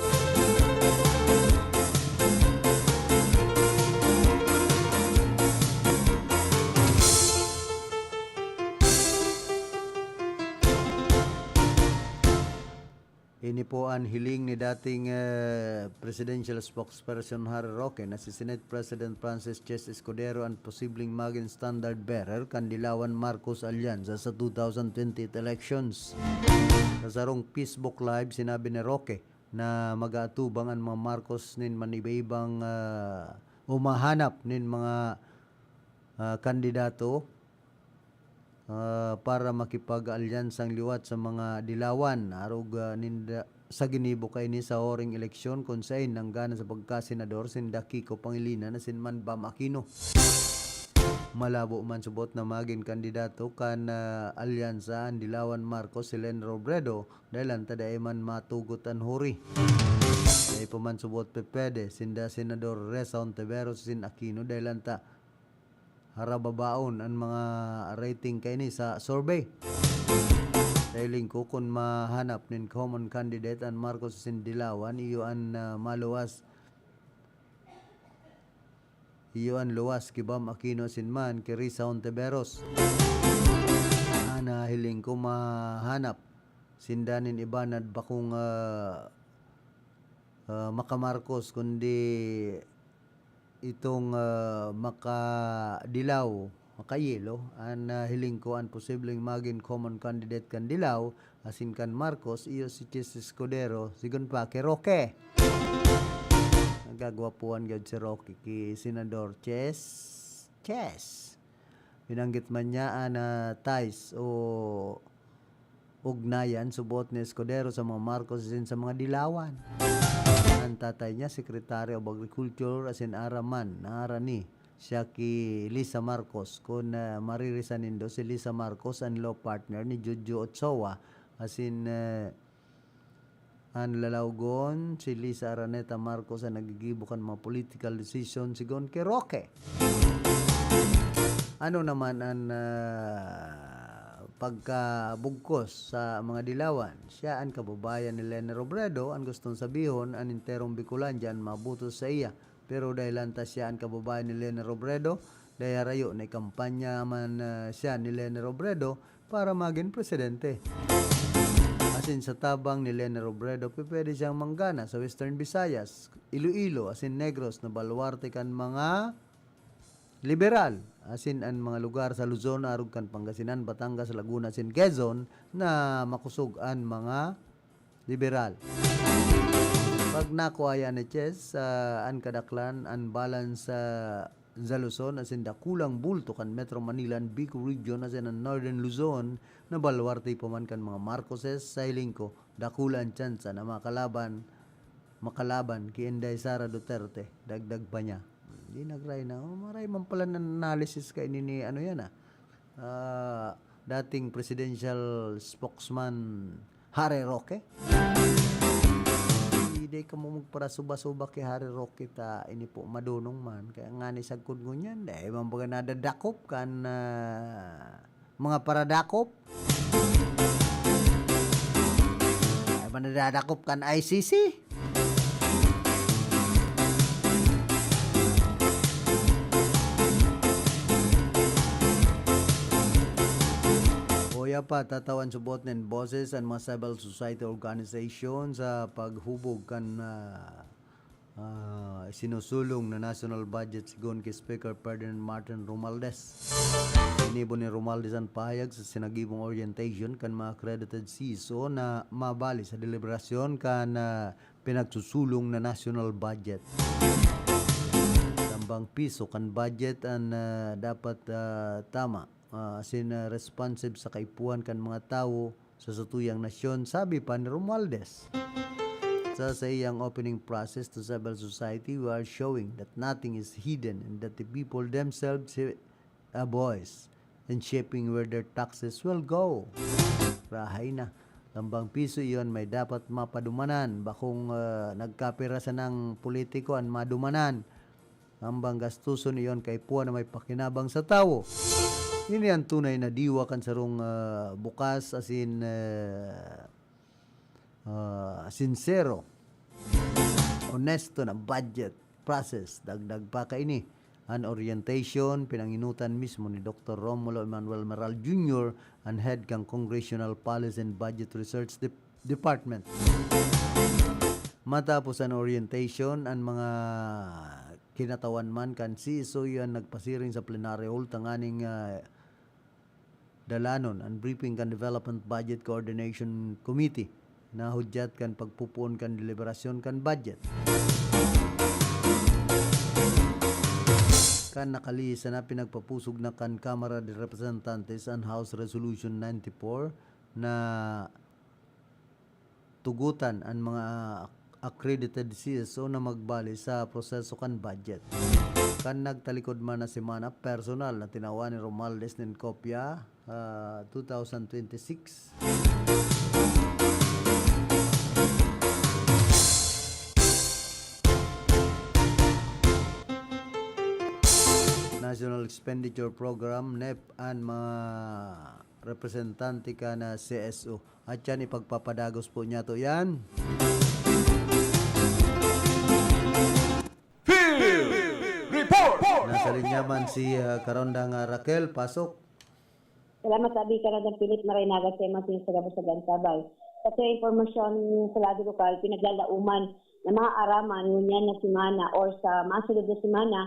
Ini po an hiling ni dating, eh, presidential spokesperson Harry Roque na si Senate President Francis Chez Escudero an posibleng magin standard bearer kan Dilawan Marcos Alyansa sa two thousand twenty-eight elections. Sa sarong Facebook Live, sinabi ni Roque na mag-aatubang an mga Marcos nin manibaibang, ah, o mahanap nin mga, ah, kandidato, ah, para makipag-alyansang liwat sa mga Dilawan, arog, ah, ninda, sa ginibo kaini sa huring eleksyon kun saen nanggana sa pagkasenador sinda Kiko Pangilinan asin man Bam Aquino. Malabo man subot na magin kandidato kan, ah, alyansa an Dilawan Marcos si Leni Robredo, dahelan ta dai man matugot an huri. Dai pa man subot pepwede sinda Senador Risa Hontiveros asin Aquino, dahelan ta harababaon an mga rating kaini sa survey. Sa hiling ko, kun mahanap nin common candidate an Marcos asin Dilawan, iyo an, ah, maluwas, iyo an luwas ki Bam Aquino asin man ki Risa Hontiveros. An, ah, hiling ko mahanap sinda nin iba na bakong, ah, ah, maka-Marcos, kundi itong, ah, maka-Dilaw, maka-yelo. An, ah, hiling ko, an posibleng magin common candidate kan Dilaw asin kan Marcos, iyo si Chez Escudero, sigon pa ki Roque. Nagagwapuhan gyud si Roque ki Senador Chez. Chez. Binanggit man niya an, ah, ties o ugnayan subot ni Escudero sa mga Marcos asin sa mga Dilawan. An tatay niya, Secretary of Agriculture, asin aram man na arani siya ki Lisa Marcos. Kun, ah, maririsan nindo, si Lisa Marcos an law partner ni Jojo Ochoa, asin, eh, an lalawgon, si Lisa Araneta Marcos an naggigibo kan mga political decision, sigon ki Roque. Ano naman an, ah, pagkabugkos sa mga Dilawan? Siya an kababayan ni Leni Robredo, an gustong sabihon, an enterong Bicolandia an maboto saiya. Pero dahelan ta siya an kababayan ni Leni Robredo, dai harayo na ikampanya man, ah, siya ni Leni Robredo para magin presidente. Asin sa tabang ni Leni Robredo, pwede siyang manggana sa Western Visayas, Iloilo, asin Negros na baluarte kan mga liberal, asin an mga lugar sa Luzon, arog kan Pangasinan, Batangas, Laguna, asin Quezon na makosog an mga liberal. Pag nakuha yan ni Chez, ah, an kadaklan, an balance sa, sa Luzon, asin dakulang bulto kan Metro Manila, an Bicol Region, asin an Northern Luzon, na baluarte pa man kan mga Marcoses, sa hiling ko, dakula an tsansa na makalaban, makalaban ki Inday Sara Duterte, dagdag pa niya. Di nagray na, oh, maray man pala na analysis kaini ni, ano yan, ah, ah, dating presidential spokesman Harry Roque. Di, di kamo magparasuba-suba ki Harry Roque ta ini po madunong man. Kaya nga ni sagkod ngunyan, dai man baga nadadakop kan, ah, mga paradakop. Dai man nadadakop kan I C C. Uya pa, tatawan subot nin boses an mga civil society organization sa paghubog kan, ah, ah, sinusulong na national budget, sigon ki Speaker Ferdinand Martin Romualdez. Ginibo ni Romualdez an pahayag sa sinagibong orientation kan mga accredited C S O na mabali sa deliberasyon kan, ah, pinagsusulong na national budget. Tambang piso kan budget an, ah, dapat, ah, tama, ah, asin, ah, responsive sa kaipuhan kan mga tawo sa satuyang nasyon, sabi pa ni Romualdez. Sa saiyang opening process to civil society, we are showing that nothing is hidden and that the people themselves he-, a voice in shaping where their taxes will go. Rahay na. Lambang piso iyon may dapat mapadumanan. Bakong, ah, nagkapira sanang politiko an madumanan. Lambang gastuson iyon kaipuhan na may pakinabang sa tawo. Ini ang tunay na diwa kan sarong, ah, bukas asin, ah, ah, sinsero, onesto na budget process. Dagdag pa kaini, an orientation, pinanginutan mismo ni Doktor Romulo Emmanuel Maral Junior, an head kan Congressional Policy and Budget Research Dep-, Department. Matapos an orientation, an mga kinatawan man kan C S O yan nagpasiring sa plenary hall tanganing, ah, dalanon an briefing kan Development Budget Coordination Committee na hudyat kan pagpupoon kan deliberasyon kan budget. Kan nakalihis sana, pinagpapusog na kan Kamara de Representantes an House Resolution ninety-four na tugutan an mga accredited C S O na magbali sa proseso kan budget. Kan nagtalikod man na semana, personal na tinawan ni Romualdez nin kopya, ah, two thousand twenty-six. National Expenditure Program, nep, an mga representante kan C S O. At yan, ipagpapadagos po niyato yan. Field Report! Nasa linya man si, ah, Karondang, ah, Raquel. Pasok. Salamat, Abi. Karondang Philip, maray na aga sa imo, sa gabos sa Gansabay. Sa mga impormasyon sa lado lokal, pinaglalauman na mga araman ngunyan na semana or sa masunod na semana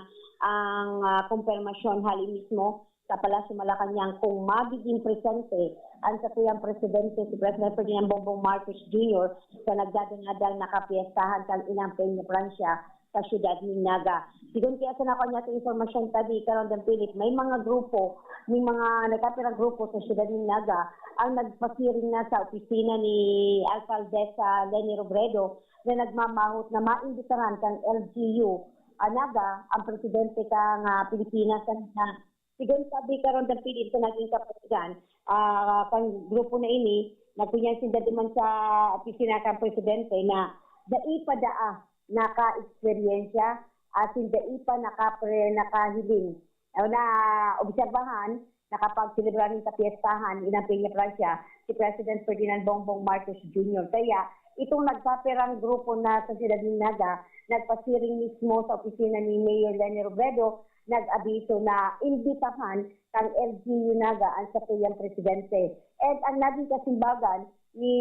ang, ah, kumpirmasyon hali mismo sa Palasyo Malacañang kung magiging presente ang satuyang presidente, si President Ferdinand Bongbong Marcos Junior, sa nagdadang-adal na kapiyestahan kan Inang Peña Francia sa siyudad nin Naga. Sigon kaya sa nakuha niya sa impormasyon, tabi, Karondang Philip, may mga grupo, may mga nagkapirang grupo sa siyudad nin Naga ang nagpasiring na sa opisina ni Alcaldesa Leni Robredo na nagmamahot na maimbitaran kan L G U, ah, Naga, ang presidente kan, ah, Pilipinas na, na sigon sabi karon kan P D F sa naging kapatigan, ah, kan grupo na ini, nagkunyan sinda duman sa opisina kan presidente na dai pa daa naka-eksperyensya, asin dai pa nakapre-, nakahiling o naobserbahan, nakapagselebrar nin kapiyestahan ni Inang Peña Francia, si President Ferdinand Bongbong Marcos Junior. Kaya, itong nagkapirang grupo na sa Siyudad nin Naga, nagpasiring mismo sa opisina ni Mayor Leni Robredo, nag-abiso na imbitahan kan L G U Naga ang satuyang presidente. And ang naging kasimbagan ni,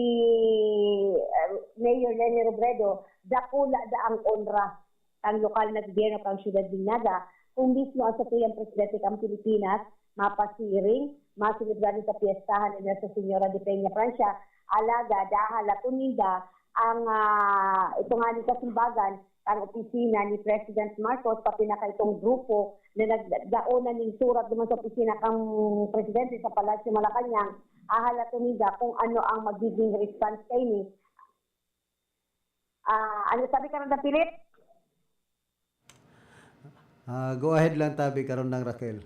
uh, Mayor Leni Robredo, dakula daang onra kan lokal na gobyerno kan Siyudad nin Naga, kung mismo ang satuyang presidente kan Pilipinas mapasiring, maselebrar sa piyestahan ni Nuestra Señora de Peña Francia, alagad hahalaton ninda ang, ah, ito nga ni kasimbagan, ang opisina ni President Marcos, pati na kaitong grupo na nagdaon na ning surat duman sa opisina kan presidente sa Palasyo Malacañang, hahalaton ninda kung ano ang magiging response kaini. Ah, ano sabi ka, Randa Philip? Ah, go ahead lang, tabi, Karondang Raquel.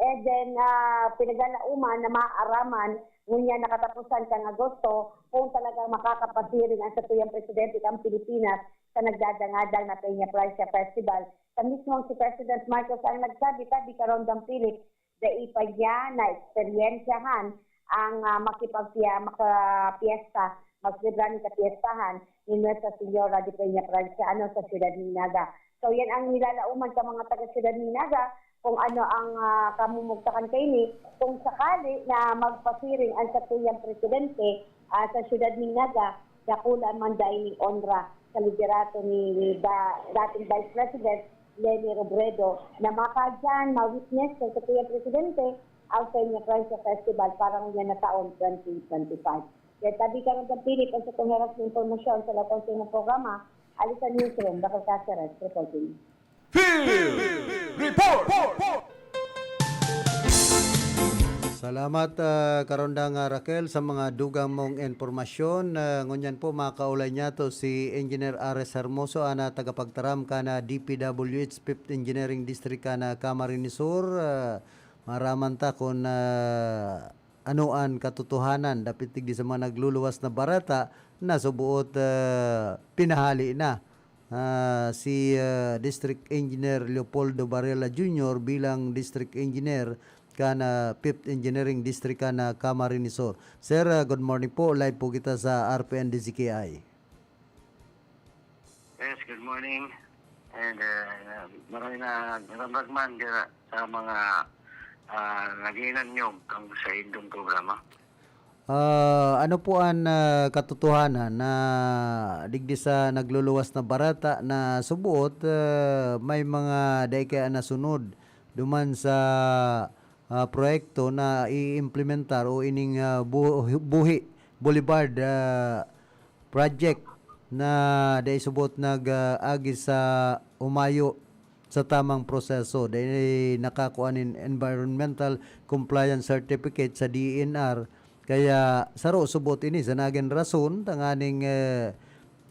And then, ah, pinaglalauman na maaraman ngunyan na katapusan kan Agosto kung talagang makakapasiring ang satuyang presidente kan Pilipinas sa nagdadangadal na Peña Francia Festival. Sa mismong si President Marcos ang nagsabi, tabi, Karondang Philip, dai pa niya naeksperyensyahan ang, ah, makipagpiya-, makapiyesta, magselebrar nin kapiyestahan ni Nuestra Señora de Peña Francia, ano, sa Siyudad nin Naga. So, yan ang nilalauman sa mga taga-Siyudad nin Naga, kung ano ang, ah, kamumugtakan kaini, kung sakali na magpasiring ang satuyang presidente, ah, sa Siyudad nin Naga, dakula man dai ning onra sa liderato ni da-, dating Vice President Leni Robredo na makadyan, ma-witness sa satuyang presidente ang Peña Francia Festival para ngunyan na taon twenty twenty-five. Kaya tabi ka ng Philip ang sa pangaras ng impormasyon sa latang sa imong programa, alis sa newsroom, Doctor Caceres, reporting. Field Report! Sa Salamat, ah, Karondang, ah, Raquel, sa mga dugang mong impormasyon. Ah, ngunyan po, makaulay niya to si Engineer Ares Hermoso, ana tagapagtaram kan, ah, D P W H Fifth Engineering District kan, ah, Camarines Sur. Ah, maraman ta kun, ah, ano an katotohanan dapit digdi sa mga nagluluwas na barata na suboot, ah, pinahali na, ah, si, ah, District Engineer Leopoldo Varela Junior bilang District Engineer kan, ah, Fifth Engineering District kan, ah, Camarines Sur. Sir, ah, good morning po. Live po kita sa R P N D Z K I. Yes, good morning. And, uh, maraming na naramdagman dira sa mga, ah, naghinanyog kang sa indong programa. Ah, ano po an, ah, katotohanan na digdi sa nagluluwas na barata na suboot, ah, may mga dai kaya nasunod duman sa, ah, proyekto na iimplementar o ining, ah, bu-, Buhi Boulevard, ah, project na dai subot nag, ah, agi sa umayo sa tamang proseso, dai nakakua nin environmental compliance certificate sa D E N R. Kaya saro subot ini sa nagin rason tanganing, eh,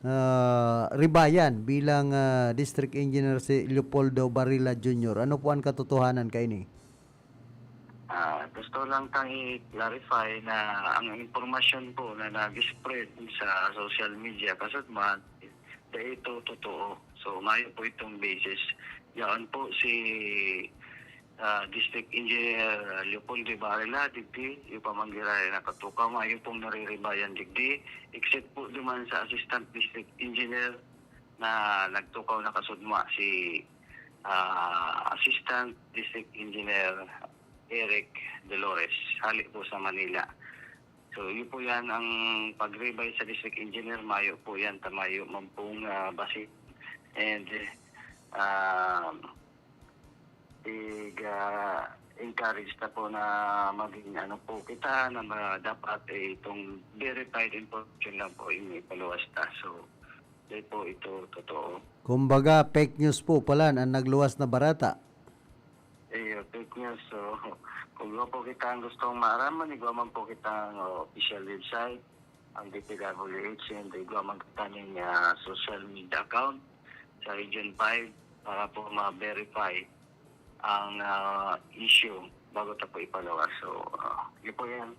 ah, ribayan bilang, ah, District Engineer si Leopoldo Barilla Junior. Ano po an katotohanan kaini? Ah, gusto lang tang i-clarify na ang impormasyon po na nag-spread sa social media kasudman, dai ito totoo. So, mayo po itong basis. Yaon po si, ah, District Engineer Leopoldo Varela digdi, yung pamanggiray na katukaw, mayo pong nariribayan digdi, except po duman sa Assistant District Engineer na nagtukaw na kasudma si, ah, Assistant District Engineer Eric Dolores, hali po sa Manila. So, yun po yan ang pag-revise sa District Engineer, mayo po yan, ta mayo man pong, ah, base. And, ah, ig-, ah, encourage na po na maging ano po kita, na ma-, dapat, eh, itong verified information lang po yung ipaluwas ta. So, di po ito totoo. Kumbaga, fake news po pala an nagluwas na barata. Iyo, fake news. So, kung igwa po kitang gustong maaraman, igwa man po kitang, oh, official website, ang D P W H, and igwa man kita ning, ah, social media account sa Region five para po ma-verify ang, ah, issue bago ta po ipaluwas. So, ah, yun po yan.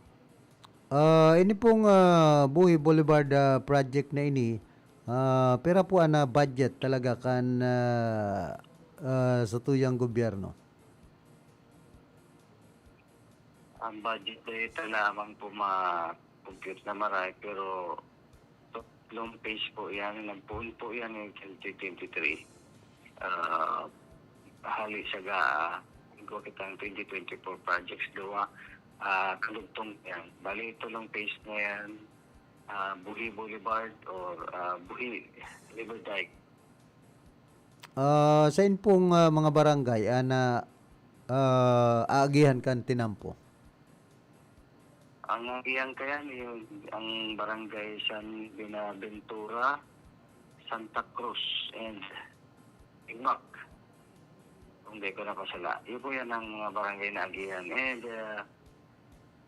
Ah, ini pong, ah, Buhi Boulevard, ah, project na ini, ah, pira po an, ah, budget talaga kan, ah, ah, satuyang gobyerno? Ang budget data lamang po ma-compute na maray, pero tatlong phase po yan. Nagpoon po yan in twenty twenty-three. Ah, hali sa GAA, igwa kitang twenty twenty-four projects, duwa, ah, kadugtong yan. Bali, ito lang phase na yan, ah, Buhi Boulevard or, ah, Buhi River Dike. Ah, sain pong, ah, mga barangay an, ah, ah, aagihan kan tinampo? Ang aagihan kayan, yung, ang barangay San Buenaventura, Santa Cruz, and Igmac. Kung di ko nakasala. Yun po yan ang mga barangay na agihan. And, ah,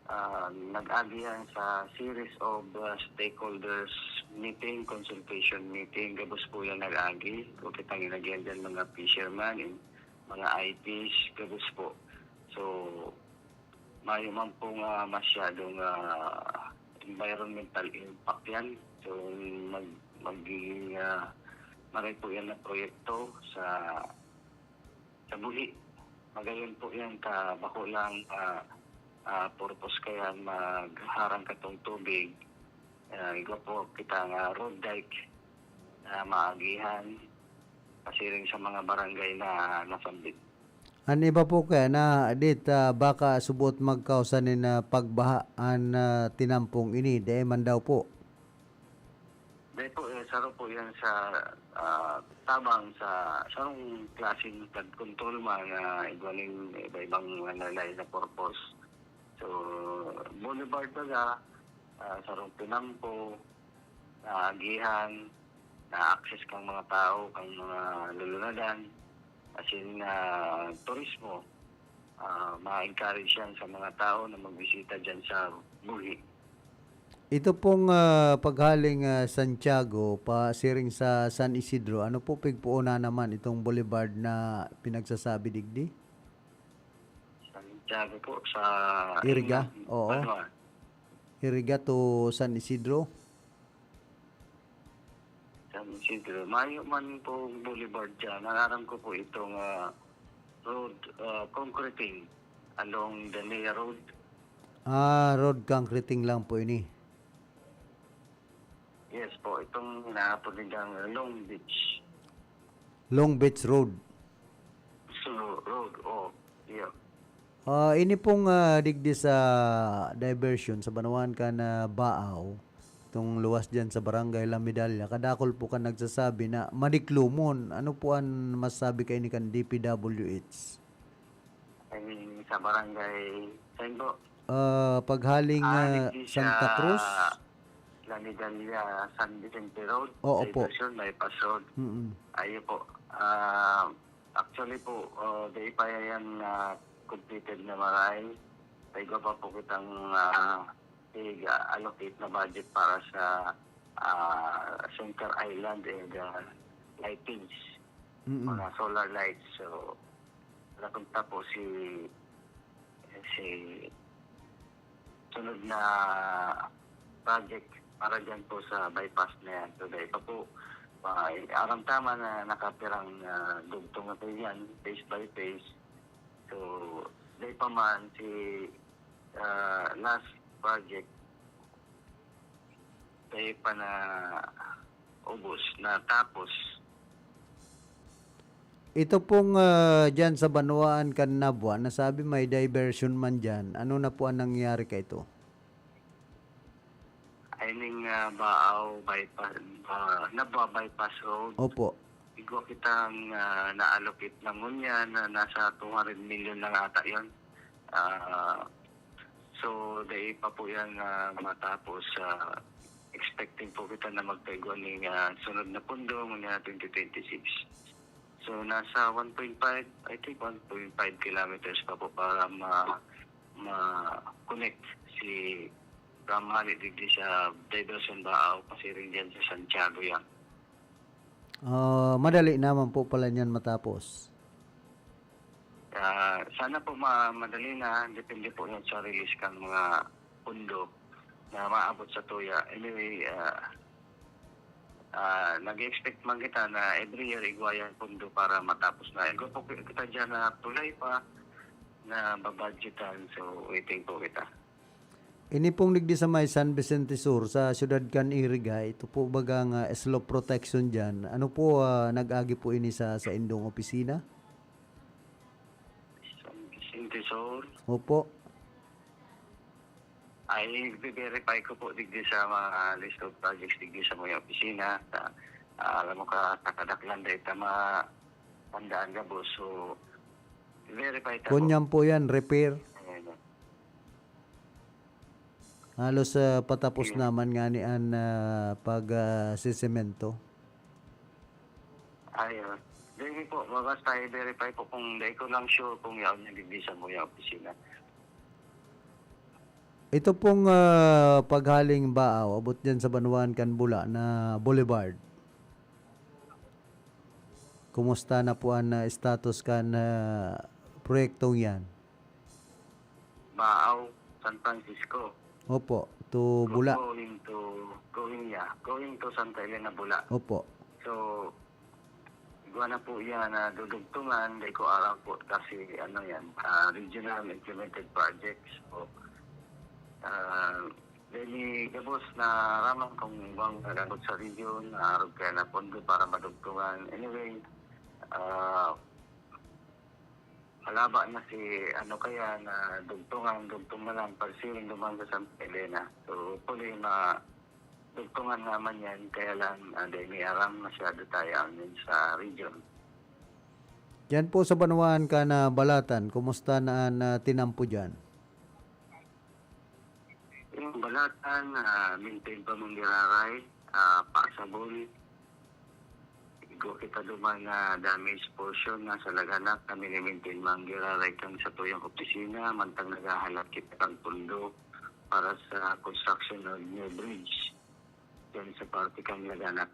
ah, nag-agi yan sa series of, ah, stakeholders meeting, consultation meeting. Gabos po yan nag-agi. Kung kitang inagihan dyan, mga fisherman, in-, mga I Ps, gabos po. So, mayo man pong, ah, masyadong, ah, environmental impact yan. So, mag-, magiging, ah, maray po yan na proyekto sa, sa buhi. Magayon po yan ka bako lang, ah, ah, purpose kaya magharang katong tubig. Ah, igwa po kita nga road dike na maagihan, pasiring sa mga barangay na nasambit. An iba po kaya na dit, ah, baka subot magkausa nin, ah, pagbaha an, ah, tinampong ini, dai man daw po. Dai po, eh, saro po yan sa, ah, tabang sa sarong klaseng flood control man na igwa nin iba-ibang mga lain na purpose. So, boulevard baga, ah, sarong tinampo, naagihan, na-access kang mga tao, kang mga lulunadan, as in, ah, turismo. Ah, ma-encourage yan sa mga tao na magbisita dyan sa Buhi. Ito pong, ah, paghaling, ah, Santiago, pasiring sa San Isidro, ano po pigpuunan naman itong boulevard na pinagsasabi digdi? Santiago po, sa Iriga? Inang, Oo. Ano, ah? Iriga to San Isidro? San Isidro. Mayo man po boulevard dyan. Ang aram ko po itong, ah, road, ah, concreting along Danea Road. Ah, road concreting lang po ini. Yes po, itong inaapod nilang Long Beach. Long Beach Road. So, road, oh, yeah. Ah, ini pong, ah, digdi sa diversion sa banwaan kan Baao, itong luwas diyan sa Barangay La Medalla, kadakol po kan nagsasabi na madiklumon. Ano po an masasabi kaini kan D P W H? I mean, sa barangay, saan po? Ah, paghaling, Ah, ah, digdi Santa sa Cruz? La Medalla, San Vicente Road, Oo po. Diversion, Bypass Road. Mm. Ayun po. Ah, actually po, oh, dai pa yan na completed na maray. May iba pa po kitang, ah, allocate na budget para sa, ah, Center Island and, ah, lightings, Mm. mga solar lights. So, napunta po si, si sunod na project para dyan po sa bypass na yan. So, dahil pa po, ah, aram tama na nakapirang, ah, dugtong na po yan, phase by phase. So, dahil pa man si, ah, last project, dahil pa na ubos, na tapos. Ito pong, ah, dyan sa banwaan kan Nabua, nasabi may diversion man dyan. Ano na po ang nangyari ka ito? I mean, ah, Baao bypass, ah, Nabua bypass road. Opo. Igwa kitang, ah, na-allocate na ngunyan na nasa two hundred million lang ata yun. Ah, so, dai pa po yan, ah, matapos. Ah, expecting po kita na magkaigwa ning, ah, sunod na pundo, ngunyan na twenty twenty-six. So, nasa one point five, I think one point five kilometers pa po para ma-, ma-connect si Ramali digdi sa diversion Baao, pasiring dyan sa Santiago yan. Ah, madali naman po pala niyan matapos. Ah, sana po ma-, madali na, depende po yan sa release kan mga pundo na maabot sa tuya. Anyway, ah, ah, nag-expect man kita na every year igwa yan pundo para matapos na. Igwa po kita dyan na tulay pa, na babadgetan. So, waiting po kita. Ini pong digdi sa may San Vicente Sur, sa siyudad kan Iriga, ito po bagang, ah, slope protection diyan. Ano po, ah, nag-agi po ini sa, sa indong opisina? San Vicente Sur? Opo. Ay, i-verify ko po digdi sa mga list of projects digdi sa mga opisina. Sa, ah, alam mo ka, kakadaklan dahil ta ma-, tandaan ka, boss. So, verify ta po. Kunyan po yan, repair. Ayan. Halos, ah, patapos Sige. naman ngani an, ah, pag, ah, sisemento. Ay, ah. Sige po, basta i-verify po kung dai ko lang sure kung yaon yung digdi sa mga opisina. Ito pong, ah, paghaling Baao, abot diyan sa banwaan kan Bula na Boulevard. Kumusta na po an, ah, status kan, ah, proyektong yan? Baao, San Francisco. Opo, to Bula. Going to, going, yeah, going to Santa Elena, Bula. Opo. So, igwa na po yan na dudugtungan, di ko alam po kasi ano yan, ah, regional implemented projects po. Ah, dahil gabos na raman kung bang nagabot sa region, ah, arog kaya na pondo para madugtungan. Anyway, ah, Malaba na si ano kaya na dugtungan, dugtong na lang pagsiring duman sa Santa Elena. So, hopefully, ma-, dugtungan naman yan. Kaya lang, ah, dahil may aram masyado tayo amin sa region. Diyan po sa banwaan ka na Balatan, kumusta na an, ah, tinampo diyan? Yung Balatan, ah, maintain pa man giraray, ah, passable. Igwa kita duman na damage portion na sa Laganak na minimintin man giraray kan satuyang opisina, mantang naghahalat kita kan pundo para sa construction of new bridge diyan sa parte kan Laganak.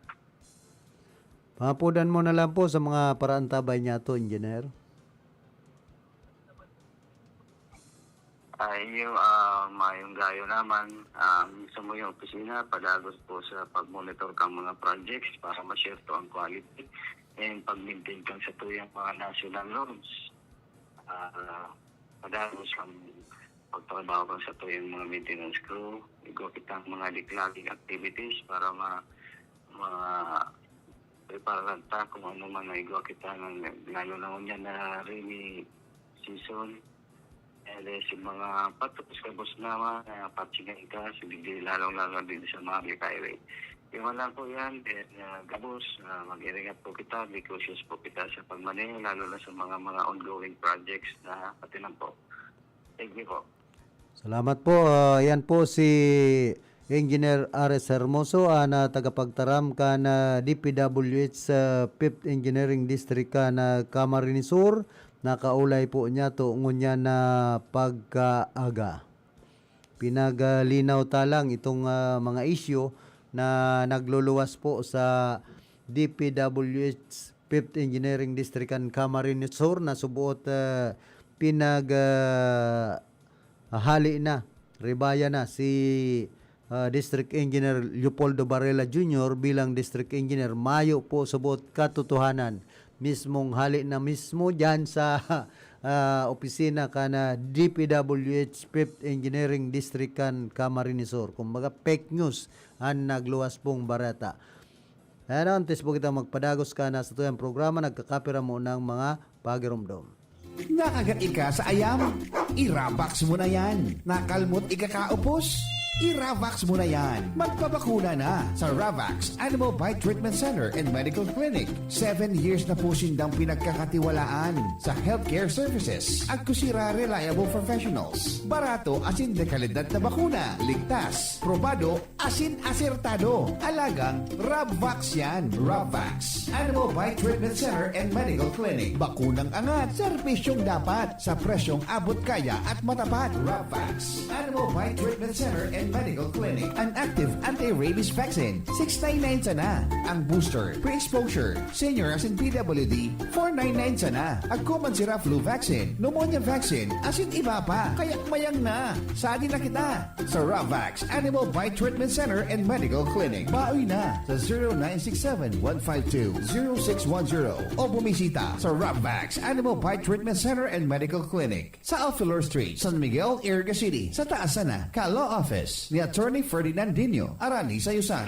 Pangapodan mo na lang po sa mga paraantabay niya to, Engineer. Ay, yung uh, mayong gayo naman, um, sa muyong opisina, padagos po sa pag-monitor kang mga projects para ma-share to ang quality and pag-maintain kang sa tuyang mga national norms. Uh, padagos ang pagtrabaho kang sa tuyang mga maintenance crew. Igwa kitang mga declogging activities para ma, ma preparar ta kung ano man na igwa kita ng lalo na ngunyan na rainy season. Dahil sa mga patos, gabos naman, uh, patsingan ka, sa digdi, lalong-lalo din sa mga highway. Yung lang po yan, then uh, gabos, uh, mag-iringat po kita, be cautious po kita sa pagmaneho, lalo na sa mga mga ongoing projects na atin po. Thank you po. Salamat po. Uh, yan po si Engineer Ares Hermoso, an uh, tagapagtaram kan uh, D P W H uh, Fifth Engineering District kan uh, Camarines Sur. Nakaulay po niya to ngunyan na pagkaaga. Pinaglinaw ta lang itong uh, mga isyu na nagluluwas po sa D P W H Fifth Engineering District kan Camarines Sur na subuot uh, pinag uh, hali na, ribaya na si uh, District Engineer Leopoldo Varela Junior bilang District Engineer. Mayo po subot katotohanan. Mismong hali na mismo dyan sa uh, opisina kan uh, D P W H Fifth Engineering District kan Camarines Sur. Kumbaga fake news an nagluwas pong bareta. Ayan, antes po kita magpadagos kan uh, sa tuyang programa, nagkakapira mo ng mga pagiromdom. Nakagat ika sa ayam? I-Ravax mo na yan. Nakalmot ika kaupos? I-Ravax mo na yan. Magpabakuna na sa Ravax Animal Bite Treatment Center and Medical Clinic. Seven years na po sindang pinagkakatiwalaan sa healthcare services. Agkusira reliable professionals. Barato asin dekalidad na bakuna. Ligtas, probado, asin asertado. Alagang Rabvax yan. Rabvax. Animal Bite Treatment Center and Medical Clinic. Bakunang angat, serbisyong dapat, sa presyong abot kaya at matapat. Rabvax. Animal Bite Treatment Center and Medical Clinic. An active anti-rabies vaccine, six nine nine sana. Ang booster, pre-exposure, senior asin P W D, four nine nine sana. Agkuman sira flu vaccine, pneumonia vaccine, asin iba pa. Kaya mayang na. Sadi na kita. Sa Ravax Animal Bite Treatment Center and Medical Clinic. Baoy na sa zero nine six seven, one five two, zero six one zero o bumisita sa Ravax Animal Bite Treatment Center and Medical Clinic sa Alfilor Street, San Miguel, Iriga City, sa taas sana ka Law Office ni Attorney Ferdinand Dino Arani Sayusan.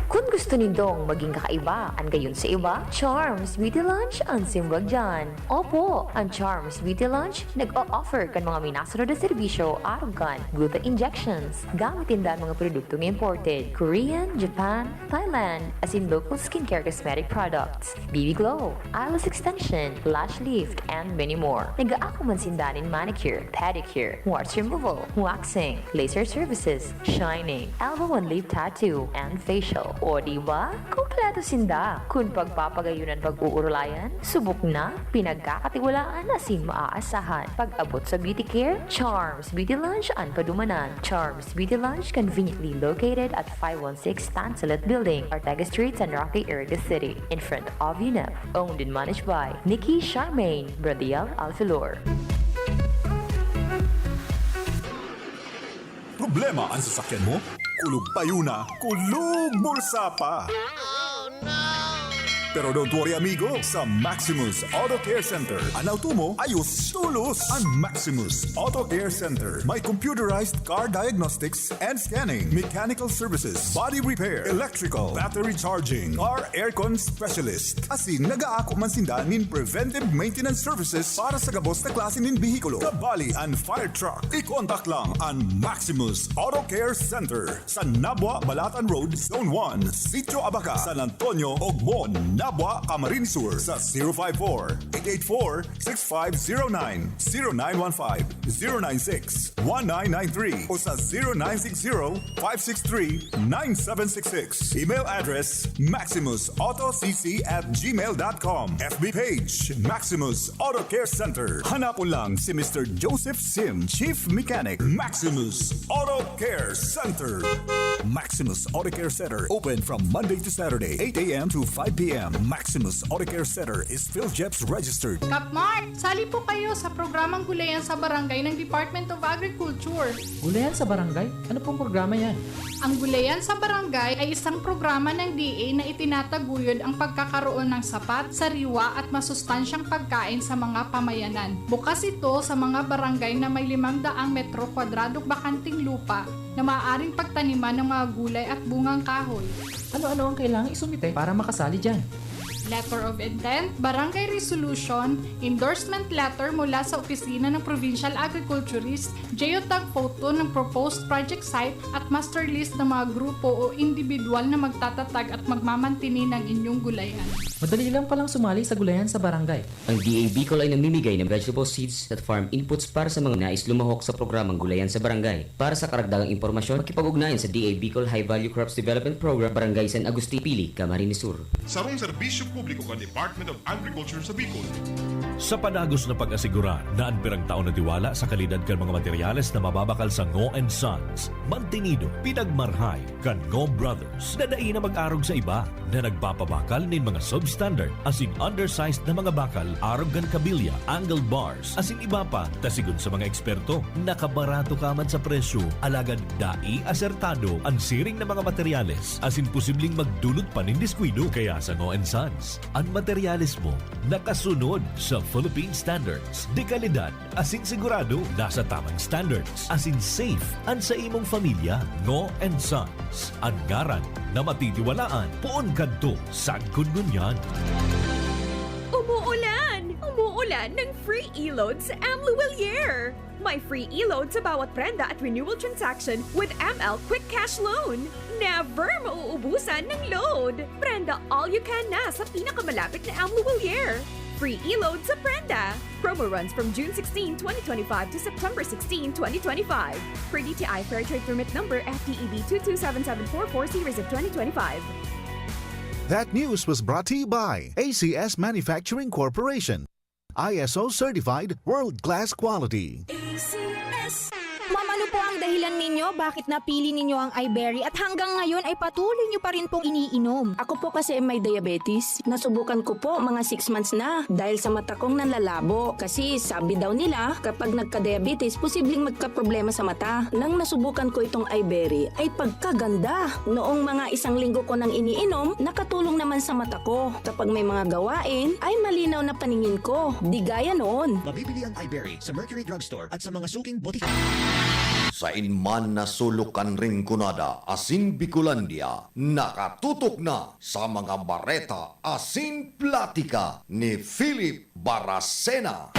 Kun gusto nindong maging kakaiba an gayon sa iba, Charms Beauty Lounge an simbag diyan. Opo, an Charms Beauty Lounge nag-o-offer kan mga minasunod na serbisyo arog kan gluta injections. Gamit ninda an mga produktong imported, Korean, Japan, Thailand, asin local skincare cosmetic products, B B Glow, eyelash extension, lash lift, and many more. Nag-aako man sinda nin manicure, pedicure, warts removal, waxing, laser services, shining, elbow and lip tattoo, and facial. O di ba? Kompleto sinda. Kun pagpapagayon an pag-uurulayan, subok na, pinagkakatiwalaan asin maaasahan. Pag-abot sa beauty care, Charms Beauty Lounge an padumanan. Charms Beauty Lounge, conveniently located at five one six Tansulit Building, Ortega Street, San Roque, Iriga City, in front of UNEP. Owned and managed by Nikki Charmaine Bradiel Alfilor. Problema an sasakyan mo? Kulog payo na, kulog bulsa pa! Pero don't worry, amigo. Sa Maximus Auto Care Center, an auto mo, ayos, tulos! An Maximus Auto Care Center may computerized car diagnostics and scanning, mechanical services, body repair, electrical, battery charging, car aircon specialist. Asin nag-aako man sinda nin preventive maintenance services para sa gabos na klase nin behikulo. Kabali an fire truck. I-contact lang an Maximus Auto Care Center sa Nabua, Balatan Road, Zone one, Sitio Abaca, San Antonio, Ogmon, Abwa, Camarines Sur sa zero five four, eight eight four, six five zero nine, zero nine one five, zero nine six, one nine nine three o sa zero nine six zero, five six three, nine seven six six. Email address, maximus auto c c at gmail dot com. F B page, Maximus Auto Care Center. Hanapon lang si Mister Joseph Sim, Chief Mechanic, Maximus Auto Care Center. Maximus Auto Care Center, open from Monday to Saturday, eight a m to five p m. Maximus Auto Care Center is PhilGEPS registered. Kapmar, sali po kayo sa programang Gulayan sa Barangay ng Department of Agriculture. Gulayan sa Barangay? Ano pong programa yan? Ang Gulayan sa Barangay ay isang programa ng D A na itinataguyod ang pagkakaroon ng sapat, sariwa at masustansyang pagkain sa mga pamayanan. Bukas ito sa mga barangay na may limang daang metro kwadradong bakanting lupa na maaaring pagtaniman ng mga gulay at bungang kahoy. Ano-ano ang kailangang isumite para makasali dyan? Letter of intent, barangay resolution, endorsement letter mula sa opisina ng provincial agriculturist, geotag photo ng proposed project site at master list ng mga grupo o individual na magtatatag at magmamantini ng inyong gulayan. Madali lang palang sumali sa gulayan sa barangay. Ang D A Bicol ay namimigay ng vegetable seeds at farm inputs para sa mga nais lumahok sa programang Gulayan sa Barangay. Para sa karagdagang impormasyon, makipag-ugnayan sa D A Bicol High Value Crops Development Program, Barangay San Agustin, Pili, Camarines Sur. Sarong serbisyo publiko kan Department of Agriculture sa Bicol. Sa padagos na pag-asigurar na an pirang taon na tiwala sa kalidad kan mga materyales na mababakal sa Ngo and Sons, mantinido, pinagmarhay kan Ngo Brothers na dai na mag-arog sa iba na nagpapabakal nin mga substandard asin undersized na mga bakal, arog kan kabilya, angled bars, asin iba pa, ta sigon sa mga eksperto, nakabarato ka man sa presyo, alagad dai asertado an siring na mga materyales, asin posibleng magdulot pa nin diskuido. Kaya sa Ngo and Sons, an materyales mo nakasunod sa Philippine Standards de Calidad, asin sigurado nasa tamang standards, asin safe an sa imong pamilya. Ngo and Sons, an ngaran na matitiwalaan poon kadto sagkod ngunyan. Umuulan! Umuulan ng free e-load sa M Luwilier! May free e-load sa bawat prenda at renewal transaction with M L Quick Cash Loan. Never mauubusan ng load! Prenda all you can na sa pinakamalapit na M Luwilier. Free e-load sa prenda! Promo runs from June sixteen, twenty twenty-five to September sixteen, twenty twenty-five. Per D T I Fair Trade Permit Number F T E B two two seven seven four four series of twenty twenty-five. That news was brought to you by A C S Manufacturing Corporation. I S O certified, world-class quality. A C S. Ma'am, ano po ang dahilan ninyo bakit napili ninyo ang iBerry at hanggang ngayon ay patuloy nyo pa rin pong iniinom? Ako po kasi may diabetes. Nasubukan ko po mga six months na dahil sa mata kong nanlalabo. Kasi sabi daw nila, kapag nagka-diabetes, posibleng magkaproblema sa mata. Nang nasubukan ko itong iBerry, ay pagkaganda! Noong mga isang linggo ko nang iniinom, nakatulong naman sa mata ko. Kapag may mga gawain, ay malinaw na paningin ko. Di gaya noon. Mabibili ang iBerry sa Mercury Drugstore at sa mga suking botika. Sain man na sulok kan Rinconada asin Bicolandia, nakatutok na sa mga bareta asin platika ni Philip Baracena.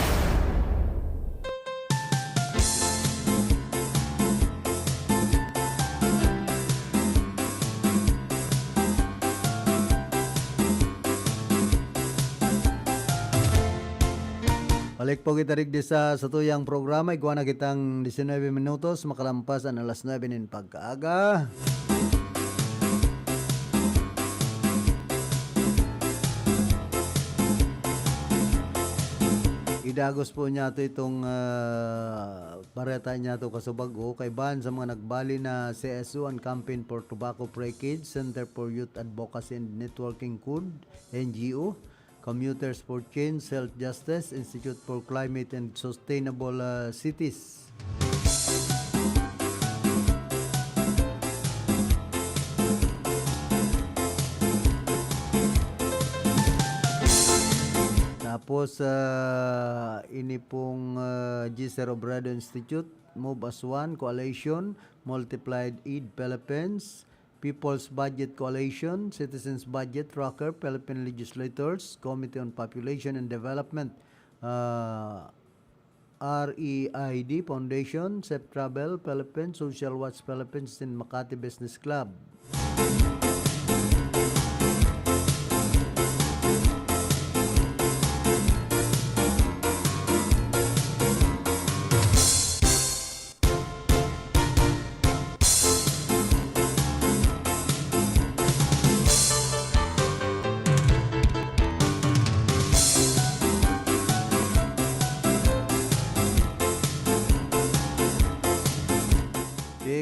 Balik po kita digdi sa satuyang programa. Igwa na kitang diecinuebe minutos makalampas an alas nuebe nin pagkaaga. Idagos po niyato itong, ah, bareta niyato kasubago. Kaibahan sa mga nagbali na C S O, an Campaign for Tobacco Breakage, Center for Youth Advocacy and Networking, kud, N G O, Commuters for Change, Health Justice, Institute for Climate and Sustainable, ah, Cities. Tapos, ah, ini pong, ah, Giselle Robredo Institute, Move as One, Coalition, Multiplied Aid Philippines, People's Budget Coalition, Citizens Budget Tracker, Philippine Legislators, Committee on Population and Development, ah, R E I D Foundation, Safe Travel Philippines, Social Watch Philippines, and Makati Business Club.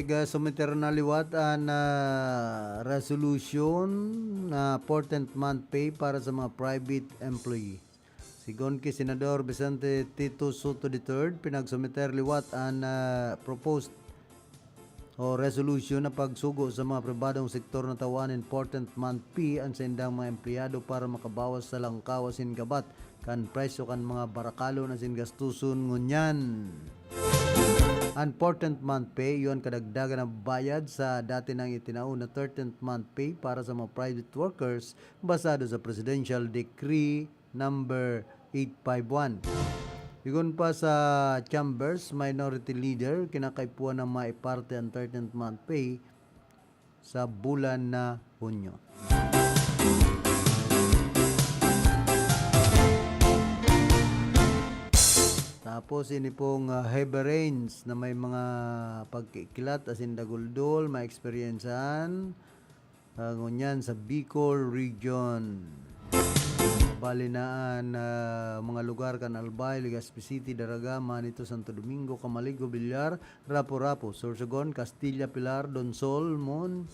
Gasumiter na liwat an, ah, resolution na fourteenth month pay para sa mga private employee. Sigon ki Senador Vicente Tito Sotto the third, pinagsumiter liwat an, ah, proposed o resolution na pagsugo sa mga pribadong sektor na tawan important month pay an saindang mga empleyado para makabawas sa langkaw asin gabat kan presyo kan mga barakalon asin gastuson ngunyan. An important month pay, iyo an kadagdagan na bayad sa dati nang itinao na thirteenth month pay para sa mga private workers basado sa Presidential Decree number eight five one. Sigon pa sa Chambers Minority Leader, kinakaipuhan na maiparte an thirteenth month pay sa bulan na Hunyo. Tapos ini pong, ah, heavy rains na may mga pagkikilat asin daguldol, maeksperiyensahan, ah, ngunyan sa Bicol Region. Bali na an, ah, mga lugar kan Albay, Legazpi City, Daraga, Manito, Santo Domingo, Camaligo, Villar, Rapu-Rapu, Sorsogon, Castilla, Pilar, Donsol, Mon,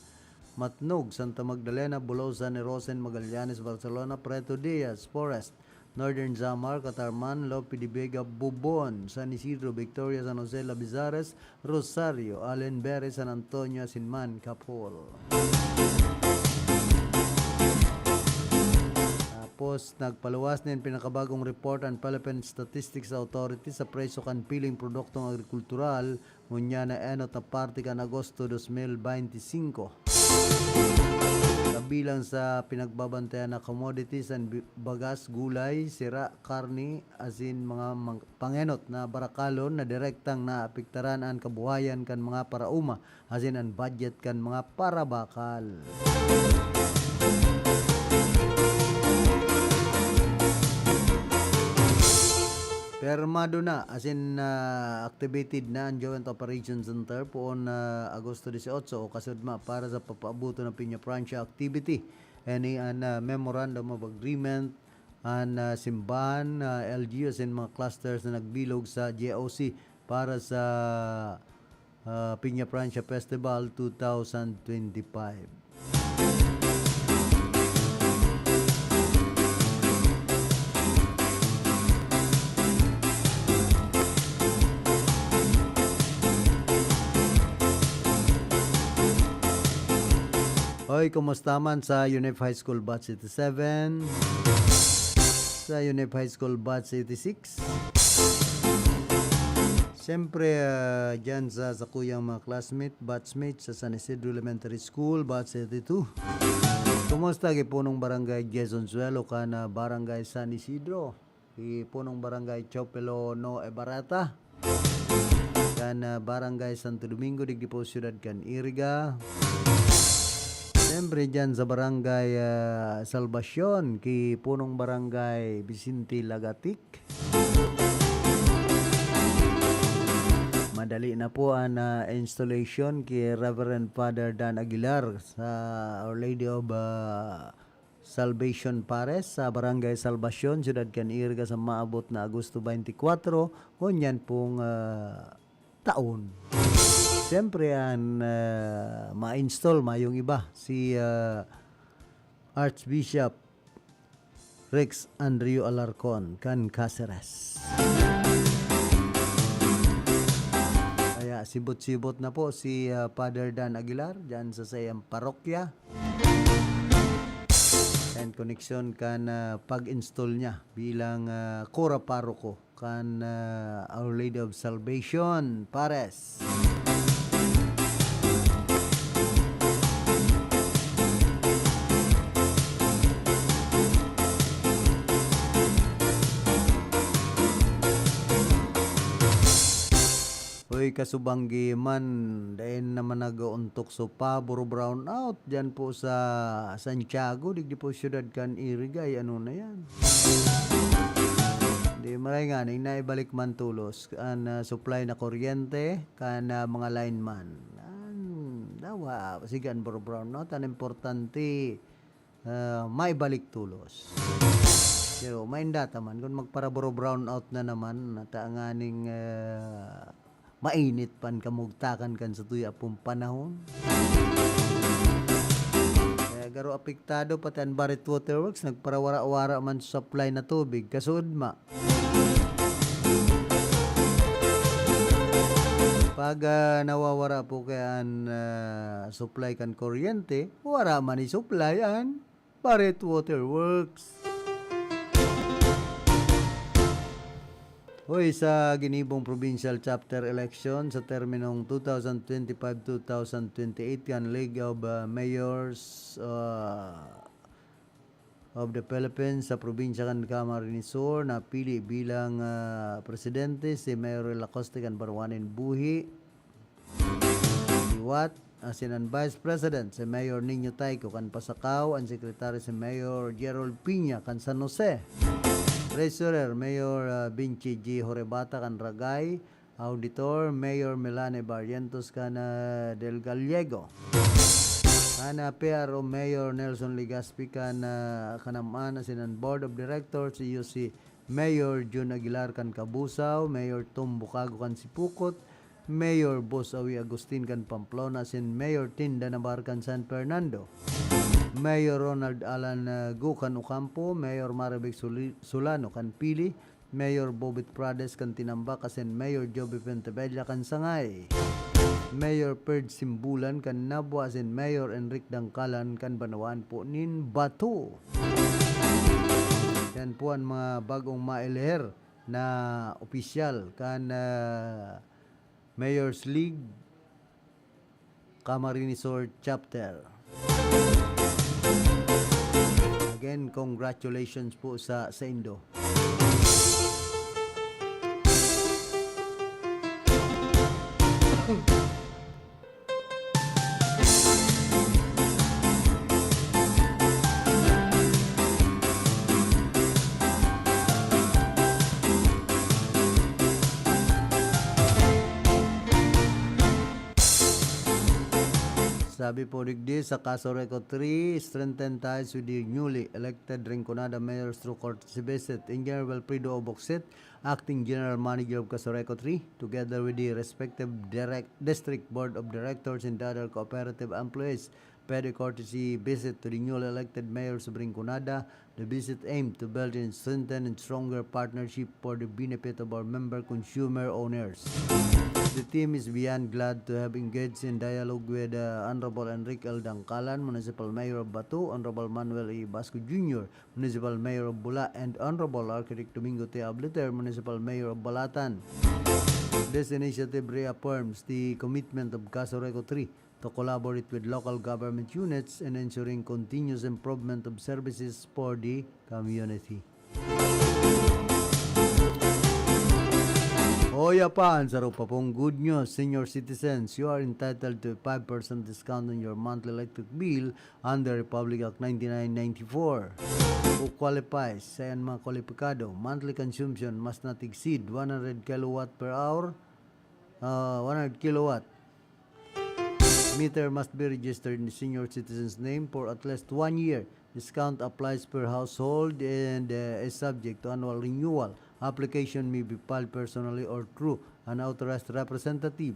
Matnog, Santa Magdalena, Bulosan, Irosin, Magallanes, Barcelona, Preto Diaz, Forest, Northern Samar, Catarman, Lope de Vega, Bubon, San Isidro, Victoria, San Jose, Labizares, Rosario, Allen Berry, San Antonio, asin man Kapol. Tapos, nagpaluwas nin pinakabagong report an Philippine Statistics Authority sa presyo kan piling produktong agrikultural ngunyan na enot na parte kan Agosto dos mil beinti singko. Kabilang sa pinagbabantayan na commodities an bi-, bagas, gulay, sira, karne, asin mga mang-, pangenot na barakalon na direktang naapektaran an kabuhayan kan mga paraoma asin an budget kan mga parabakal. Pirmado na asin, ah, activated na an Joint Operations Center poon na Agosto dieciocho o kasudma para sa papaaboton na Piña Francia activity. Ini an, ah, Memorandum of Agreement, an, ah, simbahan, ah, L G U asin mga clusters na nagbilog sa G O C para sa, ah, Piña Francia Festival two thousand twenty-five. Hoy, kumusta man sa UNIF High School Batch eighty-seven? Sa UNIF High School Batch eighty-six? Siyempre, ah, dyan sa, sa kuyang mga classmate, batchmate sa San Isidro Elementary School, Batch eighty-two. Kumusta ki punong barangay Jason Suelo kan, ah, barangay San Isidro? Ki punong barangay Chopelo No Ebarata? Kan, ah, barangay Santo Domingo, digdi po siyudad kan Iriga. Siyempre, dyan sa barangay, ah, Salvacion, ki punong barangay Vicente Lagatic. Madali na po an, ah, installation ki Reverend Father Dan Aguilar sa Our Lady of, ah, Salvation Pares sa Barangay Salvacion, Siyudad kan Iriga sa maabot na Agosto twenty-four, ngunyan pong, ah, taon. Siyempre, an, ah, ma-install, mayong iba, si, ah, Archbishop Rex Andrio Alarcon kan Caceres. Kaya sibot-sibot na po si, ah, Father Dan Aguilar dyan sa saiyang parokya. And koneksyon kan, ah, pag-install niya bilang, ah, kura paroko kan, ah, Our Lady of Salvation, Pares. Uy, kasubanggi man, dai naman nag-uuntok so pabor brownout diyan po sa Santiago, digdi po siyudad kan Irigay. Ano na yan? Di maray nga, ning naibalik man tulos an, ah, supply na kuryente kan, ah, mga lineman. An, dawa, sige, an bro-, brownout, an importante, ah, maibalik tulos. Pero mainda ta man kung magpara-bro-, brownout na naman, ata nganing, ah, Mainit pa an kamugtakan kan satuya pong panahon. Kaya garo apektado pati an Barrett Waterworks, nagparawara-wara man sa supply na tubig, kasuodma. Pag, ah, nawawara po kaya an, ah, supply kan kuryente, wara man i-supply an Barrett Waterworks. Hoy, sa ginibong provincial chapter election sa terminong two thousand twenty-five, two thousand twenty-eight kan League of, ah, Mayors, ah, of the Philippines sa probinsya kan Camarines Sur, napili bilang, ah, presidente si Mayor Rel Acoste kan Banwaan nin Buhi, Liwat, asin an Vice President, si Mayor Nino Tayco kan Pasacao, an Secretary, si Mayor Gerald Piña kan San Jose, Treasurer, Mayor, ah, Vinci G Horebata kan Ragay, Auditor, Mayor Melanie Barrientos kan, ah, Del Gallego, an, ah, P R O, Mayor Nelson Legaspi kan, ah, Canam-an, asin an Board of Directors, iyo si Mayor Jun Aguilar kan Cabusao, Mayor Tom Bucago kan Sipocot, Mayor Boss Awi Agustin kan Pamplona, asin Mayor Tinda Nabar kan San Fernando, Mayor Ronald Alan, ah, Gu kan Ocampo, Mayor Marivic Suli-, Solano kan Pili, Mayor Bobet Prades kan Tinambac, asin Mayor Joby Fuentebella kan Sangay, Mayor Perd Simbulan kan Nabua, asin Mayor Enric Dangkalan kan Banwaan po nin Bato. Yan po an mga bagong maeleher na opisyal kan, ah, Mayor's League Camarines Sur Chapter. Again, congratulations po sa saindo. Sabi po digdi, sa Casureco three, strengthen ties with the newly elected Rinconada Mayor through courtesy visit. Engineer Wilfredo Oboksit, Acting General Manager of Casureco three, together with the respective direct, District Board of Directors and other cooperative employees, paid a courtesy visit to the newly elected mayors of Rinconada. The visit aimed to build and strengthen a stronger partnership for the benefit of our member consumer owners. The team is beyond glad to have engaged in dialogue with, uh, Honorable Enrique L. Dangkalan, Municipal Mayor of Bato, Honorable Manuel E. Basco Junior, Municipal Mayor of Bula, and Honorable Architect Domingo T. Abliter, Municipal Mayor of Balatan. This initiative reaffirms the commitment of Casureco three to collaborate with local government units in ensuring continuous improvement of services for the community. Hoy, apan, saro pa pong good news, senior citizens, you are entitled to a five percent discount on your monthly electric bill under Republic Act ninety-nine ninety-four. Who qualifies? Sa yan mga kwalipikado, monthly consumption must not exceed one hundred kilowatt per hour, uh, one hundred kilowatt meter must be registered in the senior citizen's name for at least one year. Discount applies per household and, uh, is subject to annual renewal. Application may be filed personally or through an authorized representative.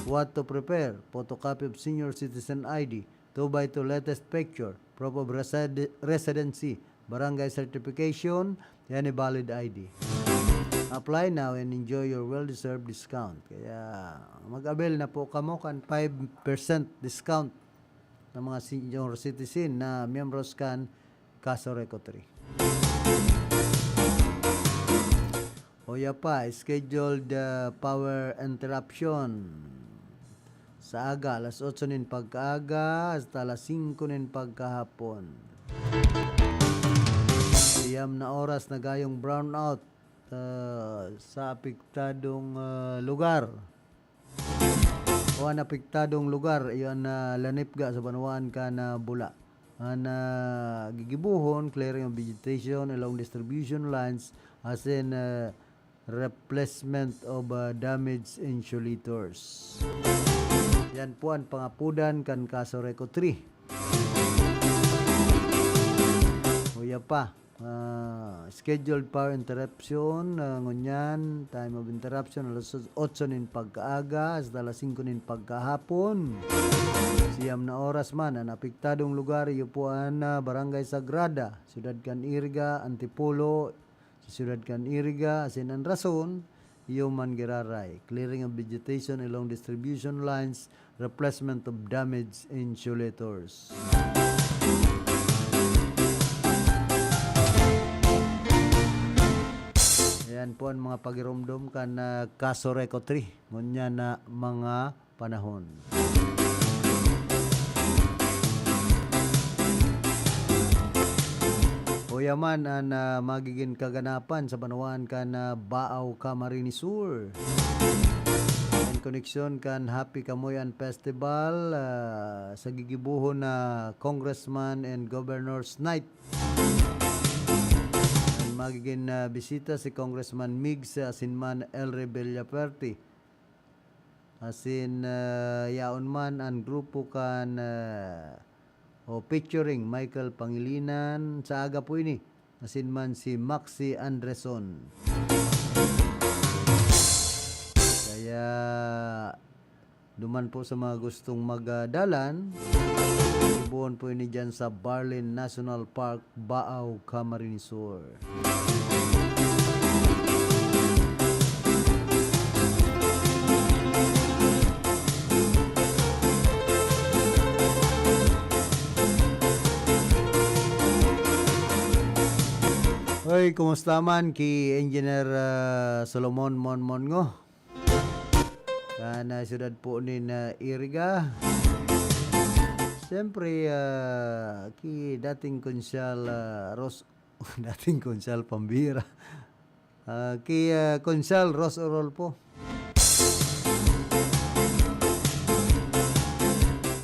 What to prepare? Photocopy of senior citizen I D, two by two latest picture, proof of resed-, residency, barangay certification, any valid I D. Apply now and enjoy your well-deserved discount. Kaya mag-avail na po kamo kan five percent discount ng mga senior citizen na miyembros kan Casureco three. O ya pa, scheduled, uh, power interruption. Sa aga, alas otso nin pagkaaga hasta alas singko nin pagkahapon. Siyam na oras na gayong brownout, ah, sa apektadong, ah, lugar. O an apektadong lugar, iyo an, ah, Lanipga sa banwaan kan, ah, Bula. An, ah, gigibohon, clearing of vegetation along distribution lines, asin, ah, replacement of, ah, damaged insulators. Yan po an pangapodan kan Casureco three. O ya pa, Ah, scheduled power interruption, ah, ngunyan, time of interruption, alas otso nin pagkaaga hasta alas singko nin pagkahapon. Siyam na oras man. An apektadong lugar, iyo po an, ah, Barangay Sagrada, Siyudad kan Iriga, Antipolo, sa Siyudad kan Iriga, asin an rason, iyo man giraray, clearing of vegetation along distribution lines, replacement of damaged insulators. Ayan po an mga pagiromdom kan, ah, Casureco three. Ngunyan na mga panahon. Uya man an, ah, magigin kaganapan sa banwaan kan, ah, Baao, Camarines Sur. An koneksyon kan Happy Kamoyan Festival, ah, sa gigibohon na Congressman and Governor's Night. An magigin, ah, bisita si Congressman Migs asin man Elry Villafuerte. Asin, ah, yaon man an grupo kan, ah, o featuring Michael Pangilinan sa aga po ini, asin man si Maxi Andreson. Kaya, duman po sa mga gustong magdalan, gibohon po ini dyan sa Barlin National Park, Baao, Camarines Sur. Hoy, kumusta man ki Engineer, ah, Solomon Monmongo? Kan, ah, siyudad po nin, ah, Iriga. Siyempre, ah, ki dating Konsyal, ah, Ros-, dating Konsyal Pambira. Ah, ki, ah, Konsyal Ros Orolfo.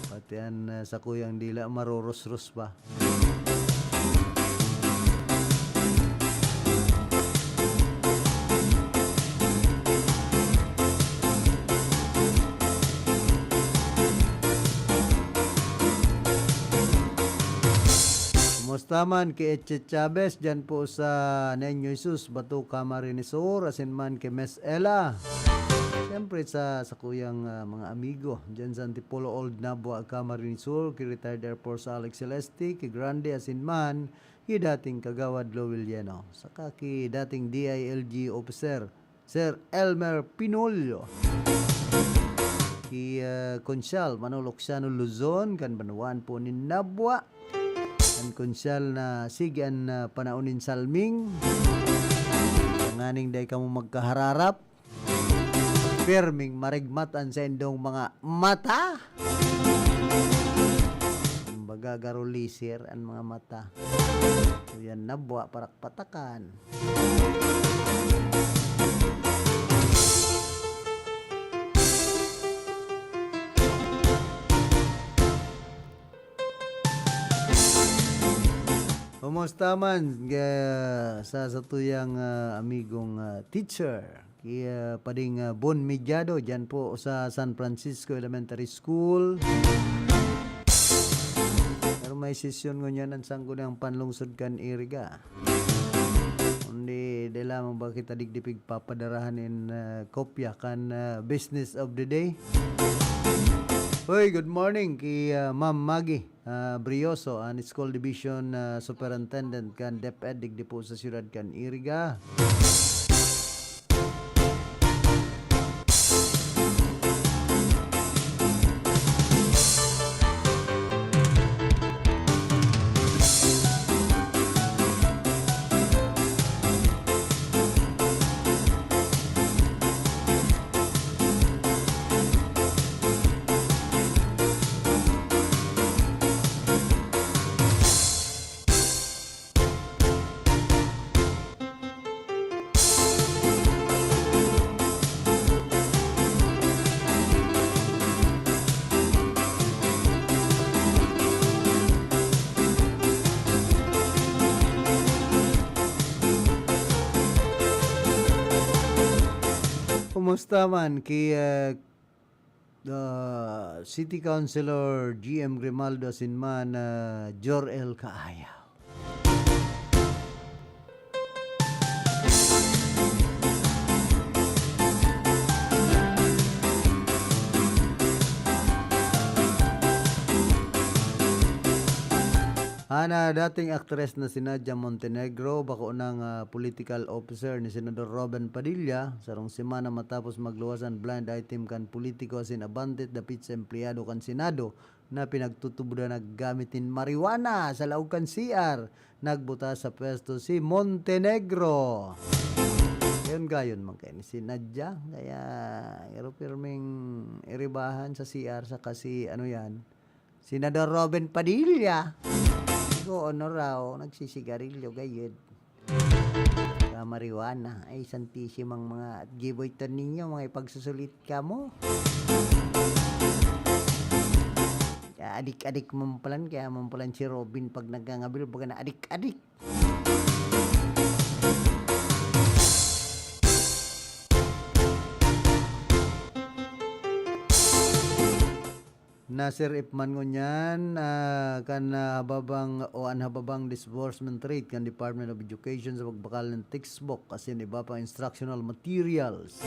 Pati an, ah, sakuyang dila marurusros pa. Kumusta man ki Eche Chavez dyan po sa Niño Jesus, Bato, Camarines Sur, asin man ki Miss Ella? Siyempre sa, sa kuyang, ah, mga amigo dyan sa Antipolo Old Nabua, Camarines Sur, ki Retired Air Force Alex Celeste, ki Grande, asin man ki dating Kagawad Lowell Yeno, saka ki dating D I L G officer Sir Elmer Pinolio, ki, ah, Konsyal Manolo Xiano Luzon kan banwaan po nin Nabua, an Konsyal na sige an, ah, panaon nin salming, tanganing dai kamo magkahararap, pirming marigmat an saindong mga mata. Kumbaga, garo laser an mga mata. So, yan, Nabua, parakpatakan. Kumusta man, ga-, sa satuyang, ah, amigong, ah, teacher? Ki, ah, Pading, ah, Bon Mediado, dyan po sa San Francisco Elementary School. Pero may sesyon ngunyan an Sangguniang Panlungsod kan Iriga. Kundi, di lamang ba kita digdi pigpapadarahan in, ah, kopya kan, ah, business of the day? Hoy, good morning ki, ah, Ma'am Maggie, ah, Brioso, an School Division, ah, Superintendent kan DepEd digdi po sa siyudad kan Iriga. Kumusta man ki, ah, ah, City Councilor G M Grimaldo asin man, ah, Jor-El Caayaw? Na dating aktres na si Nadia Montenegro, bako nang, ah, political officer ni Senador Robin Padilla, sarong semana matapos magluwas an blind item kan politiko asin abante dapit sa empleyado kan Senado na pinagtutubodan na gamit nin marijuana sa laog kan C R, nagbuta sa pwesto si Montenegro. Yun gayon man kayo ni si Nadia, kaya iro pirming iribahan sa C R sa kasi ano yan, Senador Robin Padilla. Ko, ano raw, nagsisigarilyo, gayud. Ka marijuana. Ay, santisimang mga giboy to ninyo, mga ipagsusulit ka mo. Kaya adik-adik mo palan, kaya mo palan si Robin pag nagkangabil, baga na adik-adik. Nasirip man ngunyan, ah, kan, ah, hababang o an hababang disbursement rate kan Department of Education sa pagbakal nin textbook asin iba pang instructional materials.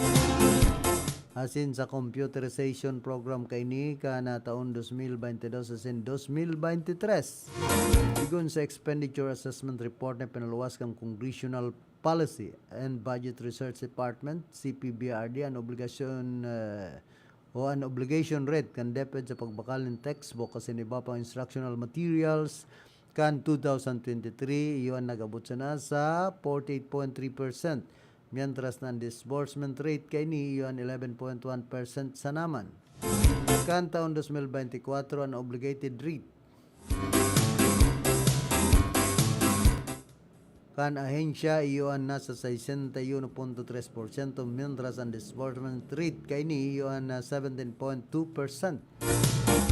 Asin sa computerization program kaini kan, ah, taon dos mil baynte dos asin dos mil baynte tres. Sigon sa expenditure assessment report na pinaluwas kan Congressional Policy and Budget Research Department, C P B R D, an obligasyon, ah, o an obligation rate kan DepEd sa pagbakal nin textbook asin iba pang instructional materials kan two thousand twenty-three, iyo an nag-abot sana sa forty-eight point three percent, mientras na an disbursement rate kaini iyo an eleven point one percent sana man. Kan taon dos mil baynte kwatro, an obligated rate kan ahensya iyo an nasa sesenta y uno punto tres porsyento, mientras an disbursement rate kaini iyo an, ah, seventeen point two percent.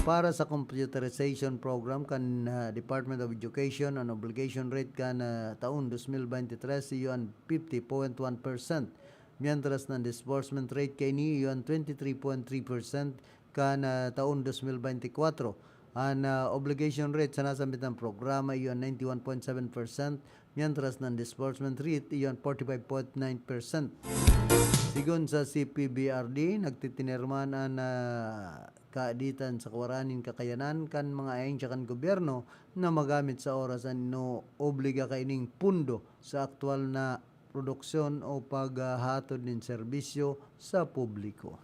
Para sa computerization program kan, ah, Department of Education, an obligation rate kan, ah, taon dos mil baynte tres iyo an fifty point one percent, mientras na an disbursement rate kaini iyo an twenty-three point three percent kan, ah, taon dos mil baynte kwatro. An, ah, obligation rate sa nasambit na programa iyo an ninety-one point seven percent, mientras na an disbursement rate iyo an forty-five point nine percent. Sigon sa C P B R D, nagtitinirman an, ah, kaaditan sa kawaraan nin kakayanan kan mga ahensya kan gobyerno na magamit sa oras an inoobliga kaining pundo sa aktuwal na produksyon o paghahatod nin serbisyo sa publiko.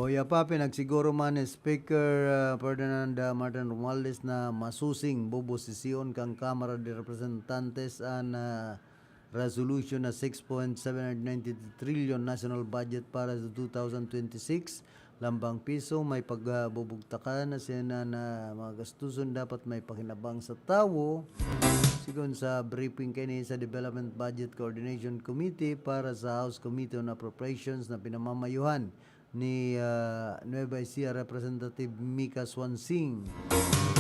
Hoy, apa, pinagsiguro man ni Speaker, ah, Ferdinand, ah, Martin Romualdez na masusing bobosisyon kan Kamara de Representantes an, ah, resolution na six point seven nine trillion national budget para sa two thousand twenty-six. Lambang piso, may pagbubugtakan na siya na, na mga gastuson dapat may pakinabang sa tawo. Sigon sa briefing kaini sa Development Budget Coordination Committee para sa House Committee on Appropriations na pinamamayuhan ni, ah, Nueva Ecija Representative Mika Swansing.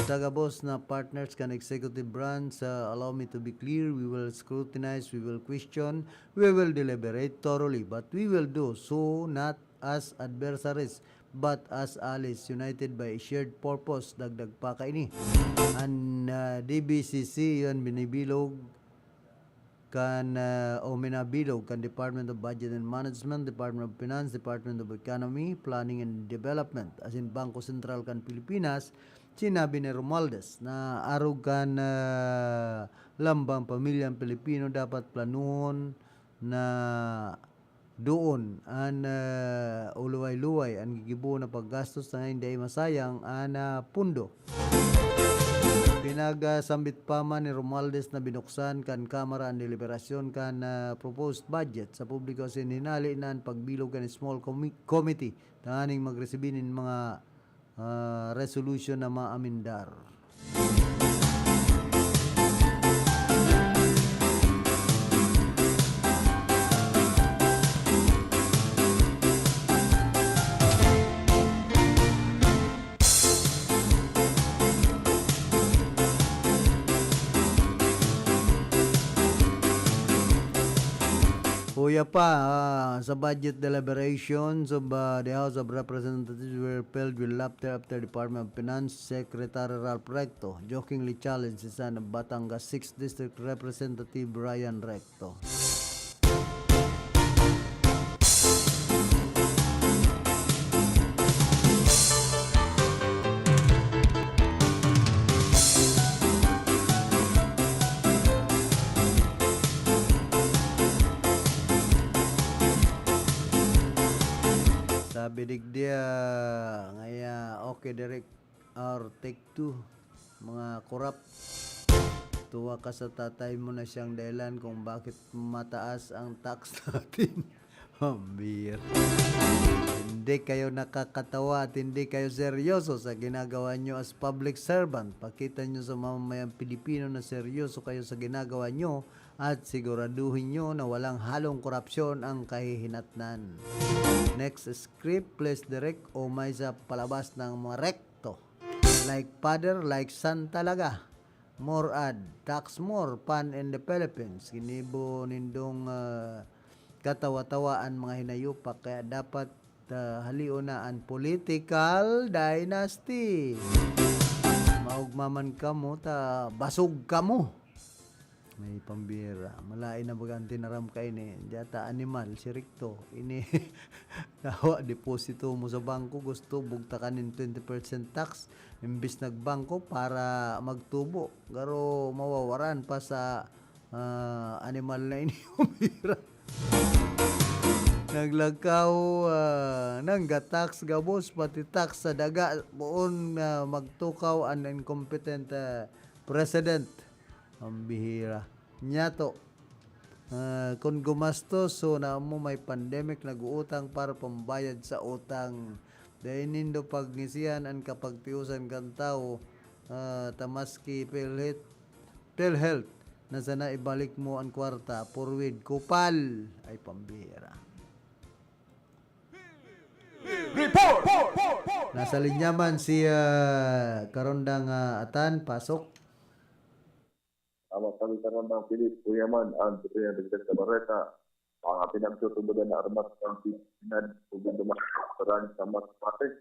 Sa gabos na partners kan executive branch, ah, allow me to be clear, we will scrutinize, we will question, we will deliberate thoroughly, but we will do so not as adversaries, but as allies united by a shared purpose. Dagdag pa kaini, an, ah, D B C C, yun, binibilog kan, ah, o minabilog kan Department of Budget and Management, Department of Finance, Department of Economy, Planning and Development, asin Bangko Sentral kan Pilipinas. Sinabi ni Romualdez na arog kan, ah, lambang pamilyang Pilipino, dapat planuhon na doon an, ah, uluway-luway an gigibo na paggastos na hindi masayang an, ah, pundo. Pinagsambit pa man ni Romualdez na binuksan kan Kamara an deliberasyon kan, ah, proposed budget sa publiko asin hinali na an pagbilog kan small commi-, committee tanganing magresibi nin mga, ah, resolution na maamendar. Kaya pa, ah, sa budget deliberations of, ah, the House of Representatives were filled with laughter after Department of Finance Secretary Ralph Recto jokingly challenged his son of Batangas sixth District Representative Ryan Recto. Sabi digdi, ah, ngaya, okay, direct or take two, mga korap. Tuwa ka sa tatay mo na siyang dahilan kung bakit mataas ang tax natin. Pambira. Hindi kayo nakakatawa at hindi kayo seryoso sa ginagawa nyo as public servant. Pakita nyo sa mamamayang Pilipino na seryoso kayo sa ginagawa nyo at siguraduhin nyo na walang halong korupsyon ang kahihinatnan. Next script, please, Direk, o may sa palabas ng mga Recto. Like father, like son talaga. More ad, tax more, pan in the Philippines. Ginibo nindong, ah, katawa-tawa an mga hinayupak, kaya dapat, ah, halion na an political dynasty. Maugma man kamo, ta basog kamo. May pambira. Malain na baga an tinaram kaini. Diyata animal, si Recto. Ini, nawa, deposito mo sa bangko, gusto bugtakan nin twenty percent tax. Imbis nagbangko para magtubo. Garo mawawaran pa sa, ah, animal na ini, pambira. Naglakaw, ah, nangga-tax gabos, pati tax sa daga. Poon na magtukaw an incompetent, ah, president. Pambihira. Nyato, ah, kun gumastos, so, na mo may pandemic, nag-uutang para pambayad sa utang. Dai nindo pagngisihan an kapagtiosan kan tawo, ah, ta maski PhilHealth, PhilHealth, na sana ibalik mo an kwarta, purwid, kupal! Ay, pambihira. Report! Nasa linya man si, ah, Karondang, ah, Atan, pasok. Tama, sabi ka naman, Philip, kuya man, ang totoo yung dagdag sa bareta. Mga pinagtutubudan na armas ng Pilipinas, tubig na mga parang sa mas pati.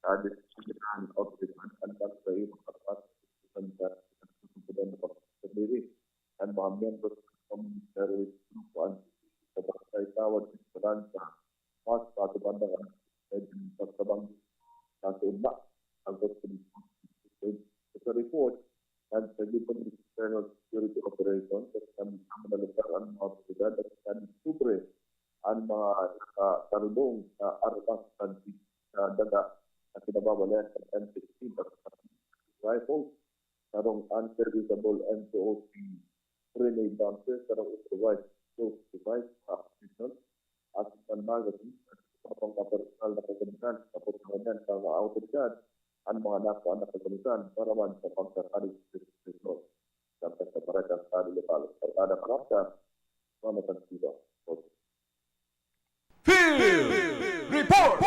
Sa desisyon of the an, ang pagsayo ng armas, ang pagsayo ng pagsayo. Ang mga miyembro sa komunidad grupo ang sa barangay tawag sa Esperanza, mas pagkabanda ang pagkabang sa Sumba. Ang sa report, nagtagipon ng external security operation sa kami sa mga lugar ang mga otoridad at nadiskubre ang mga nakatarubong sa armas sa, sa daga na pinababalayan sa M sixteen at rifles, sarong unserviceable M two oh three grenade launcher, sarong improvised explosive device sa ammunition, at isang magazine at iba pang mga personal na kagamitan. Tapos naman yan sa mga autoridad, ang mga nakuha na kagamitan para man sa pagkakaligtas sa Santa Bareta sa lokal. Barkada Kalapta, Mama Tansiba. Field Report!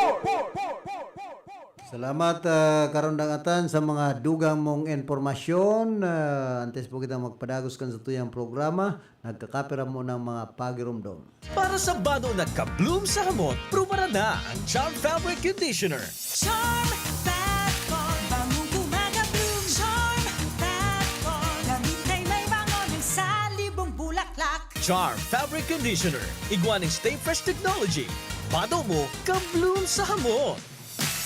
Salamat, ah, Karondang Atan, sa mga dugang mong impormasyon. Ah, antes po kita magpadagos kan sa tuyang programa, nagkakapira mo ng mga pagirumdom. Para sa bado na ka-bloom sa hamot, prubaran na ang Charm Fabric Conditioner. Charm Fat Con, bangong gumagabloom. Charm Fat Con, damit ay may bango ng salibong bulaklak. Charm Fabric Conditioner, igwa ning Stay Fresh Technology. Bado mo, ka-bloom sa hamot.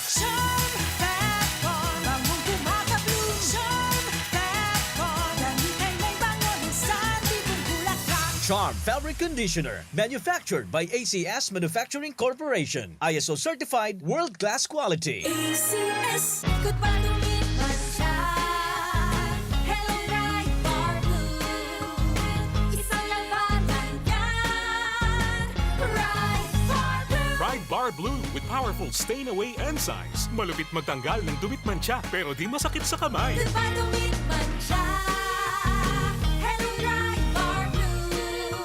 Charm Fat Con, bangong gumagabloom. Charm Fat Con, damit ay may bango ng salibong bulaklak. Charm Fabric Conditioner, manufactured by A C S Manufacturing Corporation. I S O certified, world-class quality. A C S, good pa tumit man siya. Hello, Bright Bar Blue. Isang labanan yan. Bright Bar Blue. Bright Bar Blue with powerful stain away enzymes. Malupit magtanggal ng dumit mantsa, pero di masakit sa kamay. Good pa tumit man siya. Hello, Bright Bar Blue.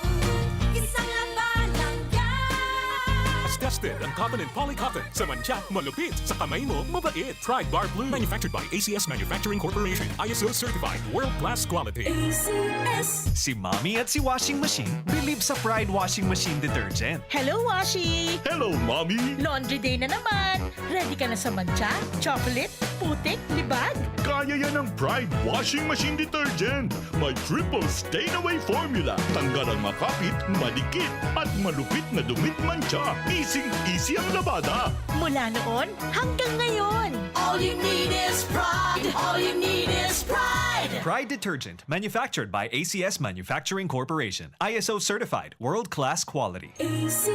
Isang labanan yan. As Ang cotton and poly cotton. Sa mantsa, malupit. Sa kamay mo, mabait. Pride Bar Blue. Manufactured by A C S Manufacturing Corporation. I S O certified. World class quality. A C S. Si Mommy at si Washing Machine bilib sa Pride Washing Machine Detergent. Hello, Washi! Hello, Mommy! Laundry day na naman! Ready ka na sa mantsa, chocolate, putik, libag? Kaya yan ng Pride Washing Machine Detergent. May triple stain away formula. Tanggal ang makapit, madikit, at malupit na dumi at mantsa. Easy-easy ang labada. Mula noon hanggang ngayon. All you need is Pride. All you need is Pride. Pride Detergent, manufactured by A C S Manufacturing Corporation. I S O certified, world-class quality. A C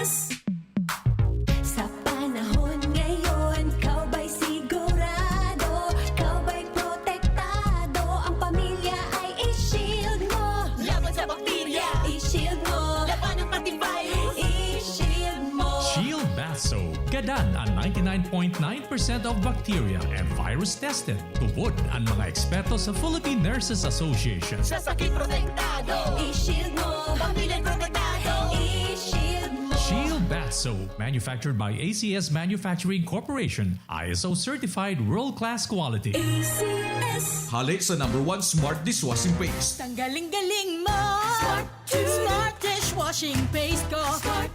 S. Sa panahon ngayon, ikaw ba'y sigurado? Ikaw ba'y protektado? Ang pamilya ay i-shield mo. Laban sa bakterya. I-shield mo. Labanan pati virus. I-shield mo. Shield Bath Soap. Gadan ang ninety-nine point nine percent of bacteria and virus tested. Tubod ang mga eksperto sa Philippine Nurses Association. Sa sakit protektado. I-shield mo. Pamilya protektado. I-shield mo. Shield Bath Soap, manufactured by A C S Manufacturing Corporation, I S O certified world-class quality. A C S. Hali sa number one smart dishwashing paste. Tanggaling-galing mo. Smart. Smart dishwashing paste ko. Smart.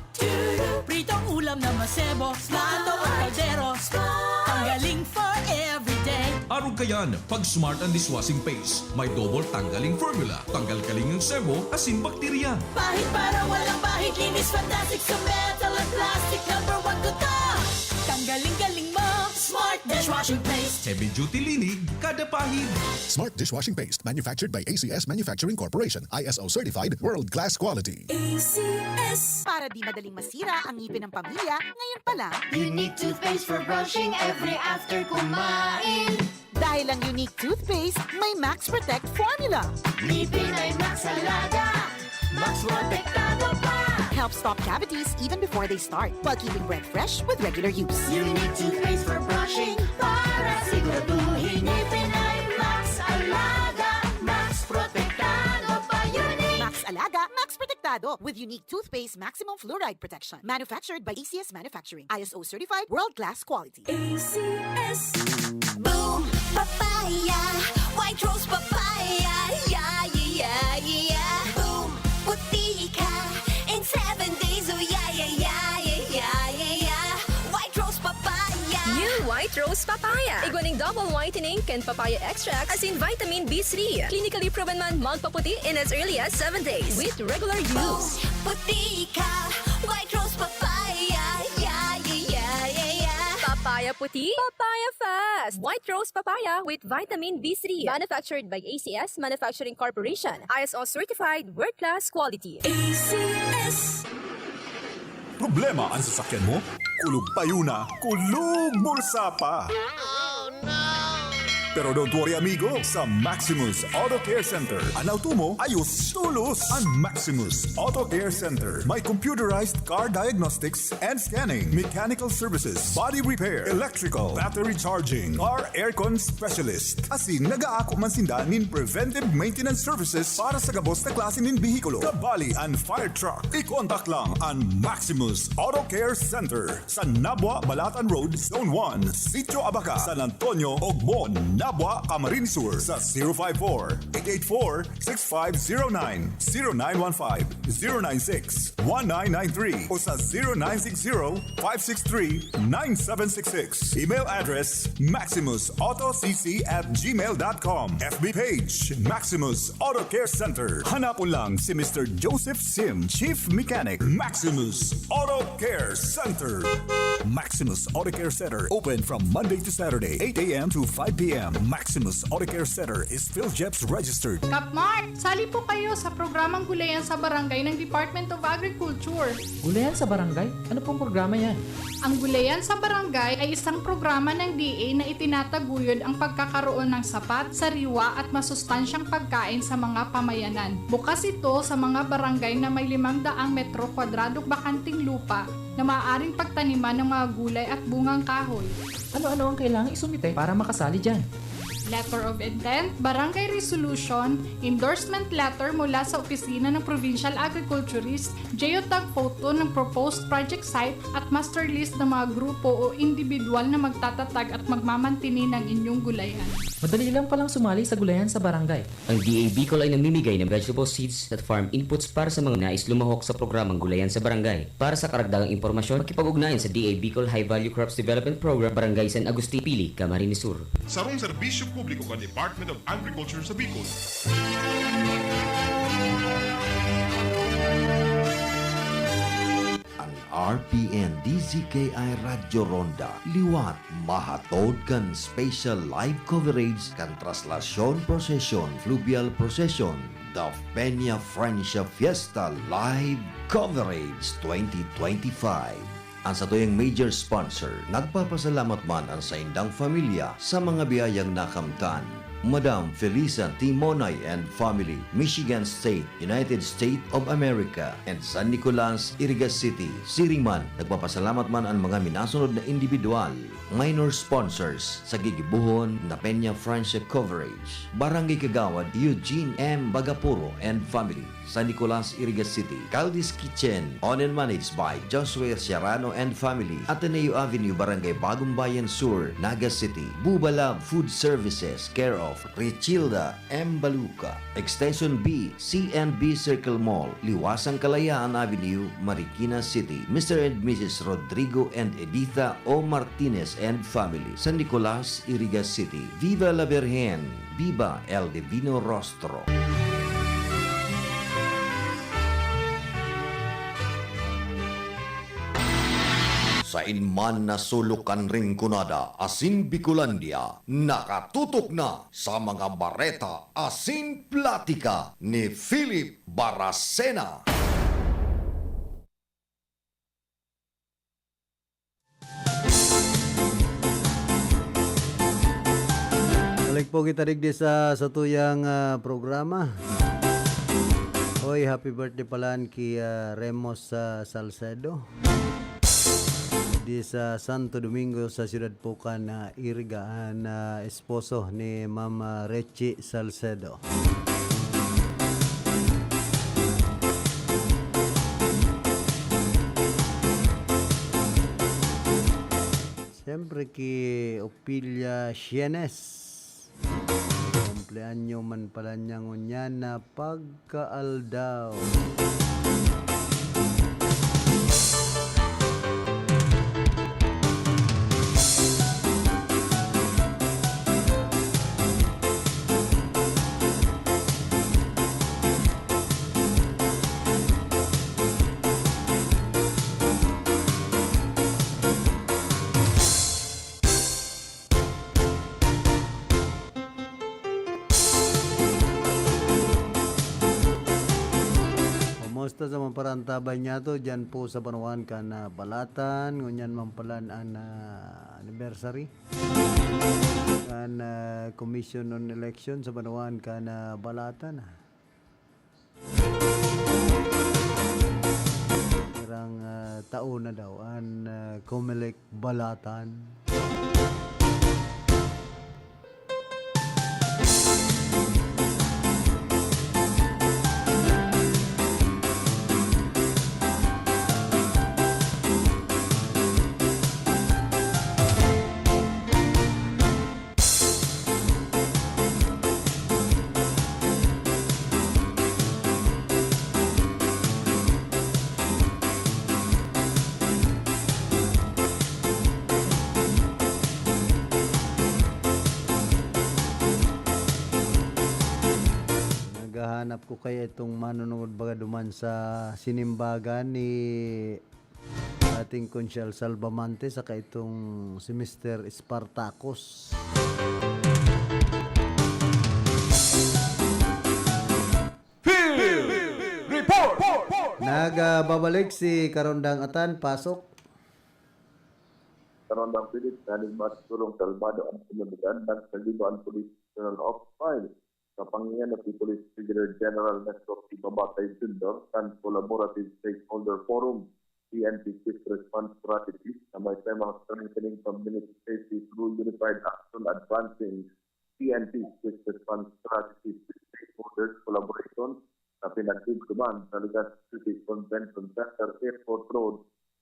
Pritong ulam na masebo. Smart. Plato o kaldero. Smart. Tanggaling for everyday. Arog kayan, pag Smart ang dishwashing paste. May double tanggaling formula. Tanggal kaling ang sebo, asin bakterya. Pahid para walang pahid. Linis fantastic sa metal at plastic. Number one ko to. Tanggaling-galing mo. Smart dishwashing paste. Heavy duty linig, kada pahid. Smart dishwashing paste. Manufactured by A C S Manufacturing Corporation. I S O certified, world-class quality. A C S. Para di madaling masira ang ngipin ng pamilya, ngayon pa lang. Unique toothpaste for brushing every after kumain. Dahil ang Unique Toothpaste may Max Protect Formula. Ngipin ay Max Alaga, Max Protektado pa. Help stop cavities even before they start, while keeping breath fresh with regular use. Unique Toothpaste for brushing, para siguraduhin ngipin ay Max Alaga, Max Protektado pa. Unique. Max Alaga, Max Protektado, with Unique Toothpaste Maximum Fluoride Protection. Manufactured by A C S Manufacturing. I S O certified, world-class quality. A C S. Boom! Papaya! White Rose Papaya! Yeah, yeah, yeah, yeah! Boom! Puti ka in seven days! Oh, yeah, yeah, yeah! White Rose Papaya! New White Rose Papaya. Igwa ning double whitening kan papaya extract asin vitamin B three. Clinically proven man magpaputi in as early as seven days with regular use. Puti ka, White Rose Papaya. Yeah, yeah, yeah, yeah, yeah. Papaya puti, papaya fast. White Rose Papaya with vitamin B three. Manufactured by A C S Manufacturing Corporation. I S O certified, world-class quality. A C S. Problema an sasakyan mo? Kulog payo na, kulog bulsa pa! Pero don't worry, amigo. Sa Maximus Auto Care Center, an auto mo, ayos, tulos. An Maximus Auto Care Center may computerized car diagnostics and scanning, mechanical services, body repair, electrical, battery charging, car aircon specialist. Asin nag-aako man sinda nin preventive maintenance services para sa gabos na klase nin behikulo, kabali an fire truck. I-contact lang an Maximus Auto Care Center sa Nabua, Balatan Road, Zone one, Sitio Abaca, San Antonio, Ogmon, Nabua, Camarines Sur sa zero five four, eight eight four, six five zero nine, zero nine one five, zero nine six, one nine nine three o sa zero nine six zero, five six three, nine seven six six. Email address, maximus auto c c at gmail dot com. F B page, Maximus Auto Care Center. Hanapon lang si Mister Joseph Sim, Chief Mechanic, Maximus Auto Care Center. Maximus Auto Care Center, open from Monday to Saturday, eight a m to five p m. Maximus Auto Care Center is PhilGEPS registered. Kapmar, sali po kayo sa programang Gulayan sa Barangay ng Department of Agriculture. Gulayan sa Barangay? Ano pong programa yan? Ang Gulayan sa Barangay ay isang programa ng D A na itinataguyod ang pagkakaroon ng sapat, sariwa at masustansyang pagkain sa mga pamayanan. Bukas ito sa mga barangay na may limang daang metro kwadradong bakanting lupa na maaaring pagtaniman ng mga gulay at bungang kahoy. Ano-ano ang kailangang isumite para makasali dyan? Letter of intent, barangay resolution, endorsement letter mula sa opisina ng Provincial Agriculturist, geotag photo ng proposed project site at master list ng mga grupo o individual na magtatatag at magmamantini ng inyong gulayan. Madali lang palang sumali sa gulayan sa barangay. Ang D A Bicol ay namimigay ng vegetable seeds at farm inputs para sa mga nais lumahok sa programang Gulayan sa Barangay. Para sa karagdagang impormasyon, makipag-ugnayan sa D A Bicol High Value Crops Development Program, Barangay San Agustin, Pili, Camarines Sur. Sarong serbisyo publiko kan Department of Agriculture sa Bicol. An R P N D Z K I Radyo Ronda liwat mahatod kan special live coverage kan Traslasyon Procession, Fluvial Procession, the Peña Francia Fiesta Live Coverage twenty twenty-five. An satuyang major sponsor, nagpapasalamat man an saindang pamilya sa mga biyayang nakamtan. Madam Felisa Timonay and family, Michigan State, United States of America, and San Nicolas, Iriga City. Siring man, nagpapasalamat man an mga minasunod na individual, minor sponsors sa gigibohon na Peña Francia coverage. Barangay Kagawad Eugene M Bagapuro and family, San Nicolas, Iriga City. Caldi's Kitchen, owned and managed by Joshua Serrano and family, Ateneo Avenue, Barangay Bagong Bayan Sur, Naga City. Buba Lab Food Services, care of Richilda M Baluca. Extension B, C and B Circle Mall, Liwasang Kalayaan Avenue, Marikina City. Mister and Missus Rodrigo and Editha O Martinez and family, San Nicolas, Iriga City. Viva la Virgen! Viva el Divino Rostro! Sain man na sulok kan Rinconada asin Bicolandia, nakatutok na sa mga bareta asin platika ni Philip Baracena. Balik po kita digdi sa satuyang, ah, programa. Hoy, happy birthday pala ki, ah, Remos, ah, Salcedo. Di sa Santo Domingo sa siyudad Pucan, ah, Iriga, an, ah, esposo ni Ma'am, ah, Rechi Salcedo. Siyempre, ki Opilia Sienes. Kumpleanyo man pala niya ngunyan na pagkaaldaw. Kumusta sa mga parantabay niyato diyan po sa banwaan kan, ah, Balatan? Ngunyan man pala an, ah, anniversary kan, ah, Commission on Election sa banwaan kan, ah, Balatan. Pirang, ah, taon na daw an, ah, Comelec Balatan. Naghahanap ko kaya itong manunungod baga duman sa sinimbagan ni dating Konsyal Salvamante saka itong si Mister Spartacus. Field Report! Nagbabalik si Karondang Atan, pasok. Karondang Philip, naligmas si Gurong Salvado ang komunidad, nagsagibo ang Police Station of Fire. Sa pangiyan ni Police Brigadier General Nestor P. Babatay Junior kan Collaborative Stakeholder Forum, C N P Quick Response Strategy, na may tema Strengthening Community Safety Through Unified Action, Advancing P N P Business Fund Strategy with Stakeholders Collaboration na pinagdumduman sa Legazpi City Convention Center, Airport Road,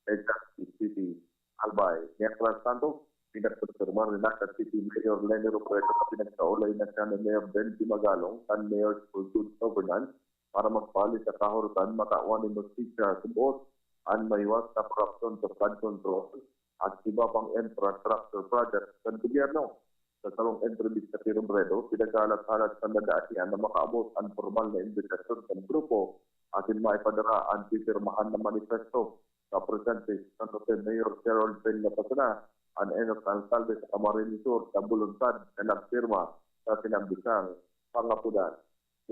Legazpi City, Albay. Mientras tanto, pinagkonfirmar ni Naga City Mayor Leni Robredo na pinagkaulay na siya ni Mayor Benji Magalong kan Mayors for Good Governance para magpahali sa kahorotan matawan nin hustisya, subot an mahiwas na korapsyon sa flood control at iba pang infrastructure projects kan gobyerno. Sa sarong entrevista si Robredo, pinaghahalat-halat sa nadaan niya na makaabot an pormal na imbitasyon kan grupo asin maipadara an pipirmahan na manifesto sa presente kan San Jose Mayor Gerald Peña Pasana, an enot na alkalde sa Camarines Sur, sa boluntad na nagpirma sa sinambisang pangapudan.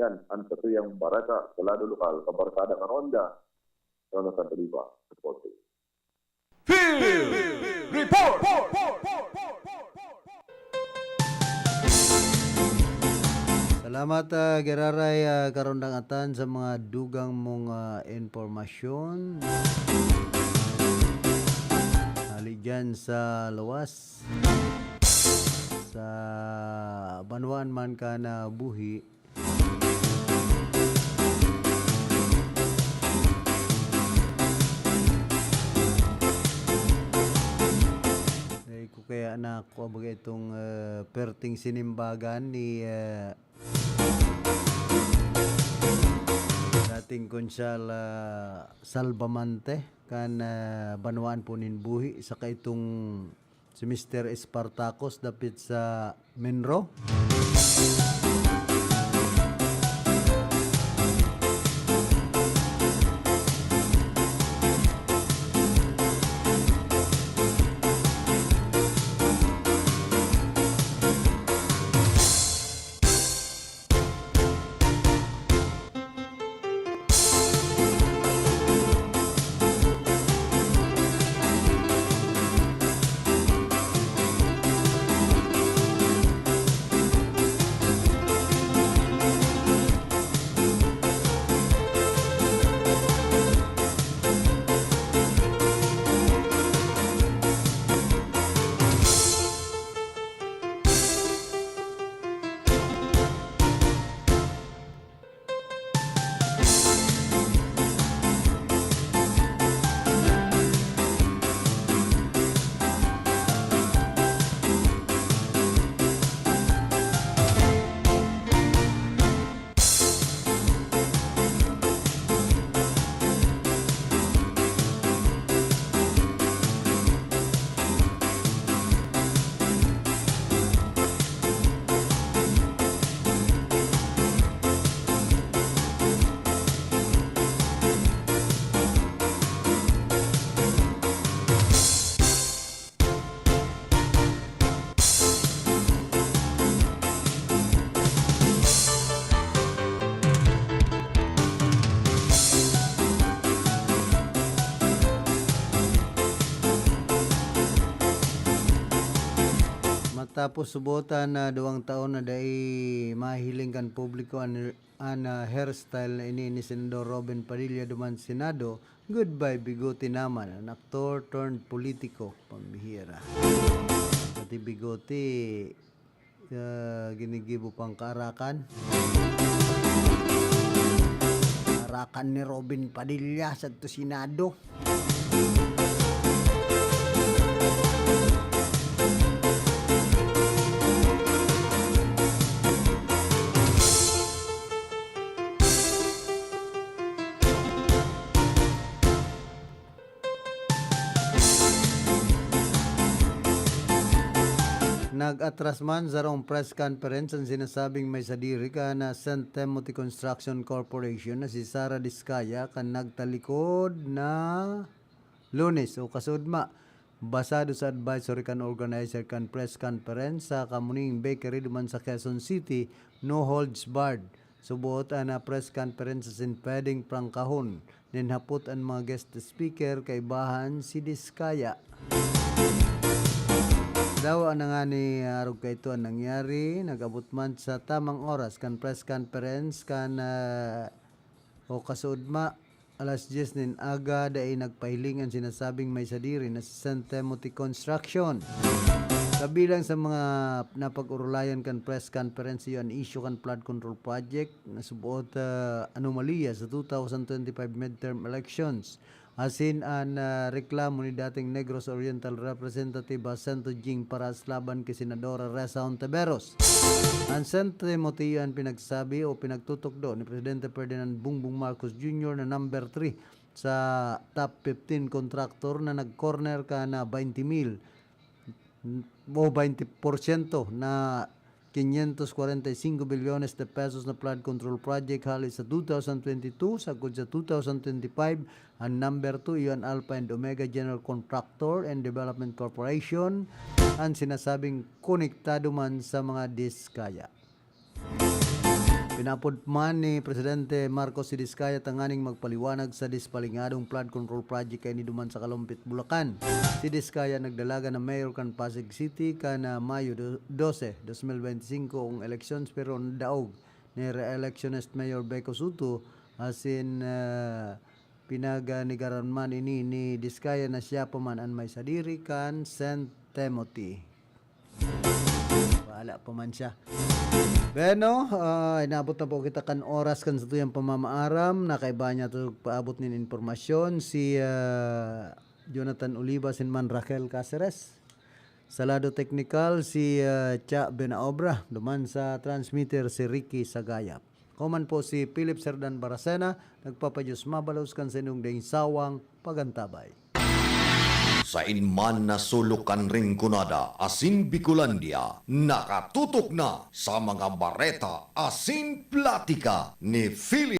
Yan ang satuyang bareta sa lado lokal. Kabarkada kan Ronda, Jonathan Oliva, reporting. Field Report! Salamat, ah, Giraray, ah, Karondang Atan, sa mga dugang mong, ah, impormasyon. Hali dyan sa luwas, sa banwaan man ka na buhi, Dai ko kaya na ako baga itong, eh, perting sinimbagan ni, eh, dating Konsehal, ah, Salvamante kan, ah, banwaan po nin buhi, saka itong si Mister Espartacos dapit sa Menro. Matapos subotan na duwang taon na dai mahiling kan publiko an, an, ah, hairstyle na ini ni Senador Robin Padilla duman Senado, goodbye bigote naman an aktor turned politiko. Pambihira. Pati bigote, ah, ginigibo pang kaarakan. Kaarakan ni Robin Padilla sa Senado. Nag-atras man sarong press conference an sinasabing may sadiri kan Saint Timothy Construction Corporation na si Sara Discaya kan nagtalikod na Lunes o kasudma. Basado sa advisory kan organizer kan press conference sa Kamuning Bakery duman sa Quezon City, no holds barred. Suboot an, ah, press conference asin pwedeng prangkahon nin hapot an mga guest speaker kaibahan si Diskaya. Dawa na ngani, ah, arog kaito an nangyari, nag-abot man sa tamang oras kan press conference kan, ah, o kasudma, alas dyes nin aga, dai nagpahiling an sinasabing may sadiri na si Saint Timothy Construction. Kabilang sa mga napag-orolayan kan press conference iyo an issue kan flood control project na suboot, ah, anomalya sa two thousand twenty-five midterm elections. Asin an, ah, reklamo ni dating Negros Oriental Representative Jacinto Jing Paras laban ki Senadora Ressa Hontiveros. An Saint Timothy an pinagsabi o pinagtutukdo ni Presidente Ferdinand Bongbong Marcos Junior na number three sa top fifteen contractor na nag-corner kan twenty mil o twenty porsyento na quinientos cuarenta y cinco bilyones de pesos na flood control project hali sa two thousand twenty-two, sagkod sa two thousand twenty-five, an number two iyo an Alpha and Omega General Contractor and Development Corporation, an sinasabing konektado man sa mga Diskaya. Pinapod man ni Presidente Marcos si Diskaya tanganing magpaliwanag sa dispalingadong flood control project kaini duman sa Kalumpit, Bulacan. Si Diskaya nagdalagan na mayor kan Pasig City kan, ah, Mayo do-, dose, dos mil benti singko ang elections, pero daog ni re-electionist Mayor Beko Soto asin, ah, pinaganigaran man ini ni Diskaya na siya pa man an may sadiri kan Saint Timothy. Wala pa man siya. Bueno, ah, inabot na po kita kan oras kan satuyang pamamaaram. Nakaiba niya to paabot nin impormasyon si, ah, Jonathan Oliva sin man Raquel Caceres. Sa lado teknikal, si, ah, Cha Benaobra. Duman sa transmitter, si Ricky Sagayap. Ako man po si Philip Serdan Baracena, nagpapadiyos mabalos kan sa inyong daing sawang pagantabay. Sain man na sulok kan Rinconada asin Bicolandia, nakatutok na sa mga bareta asin platika ni Philip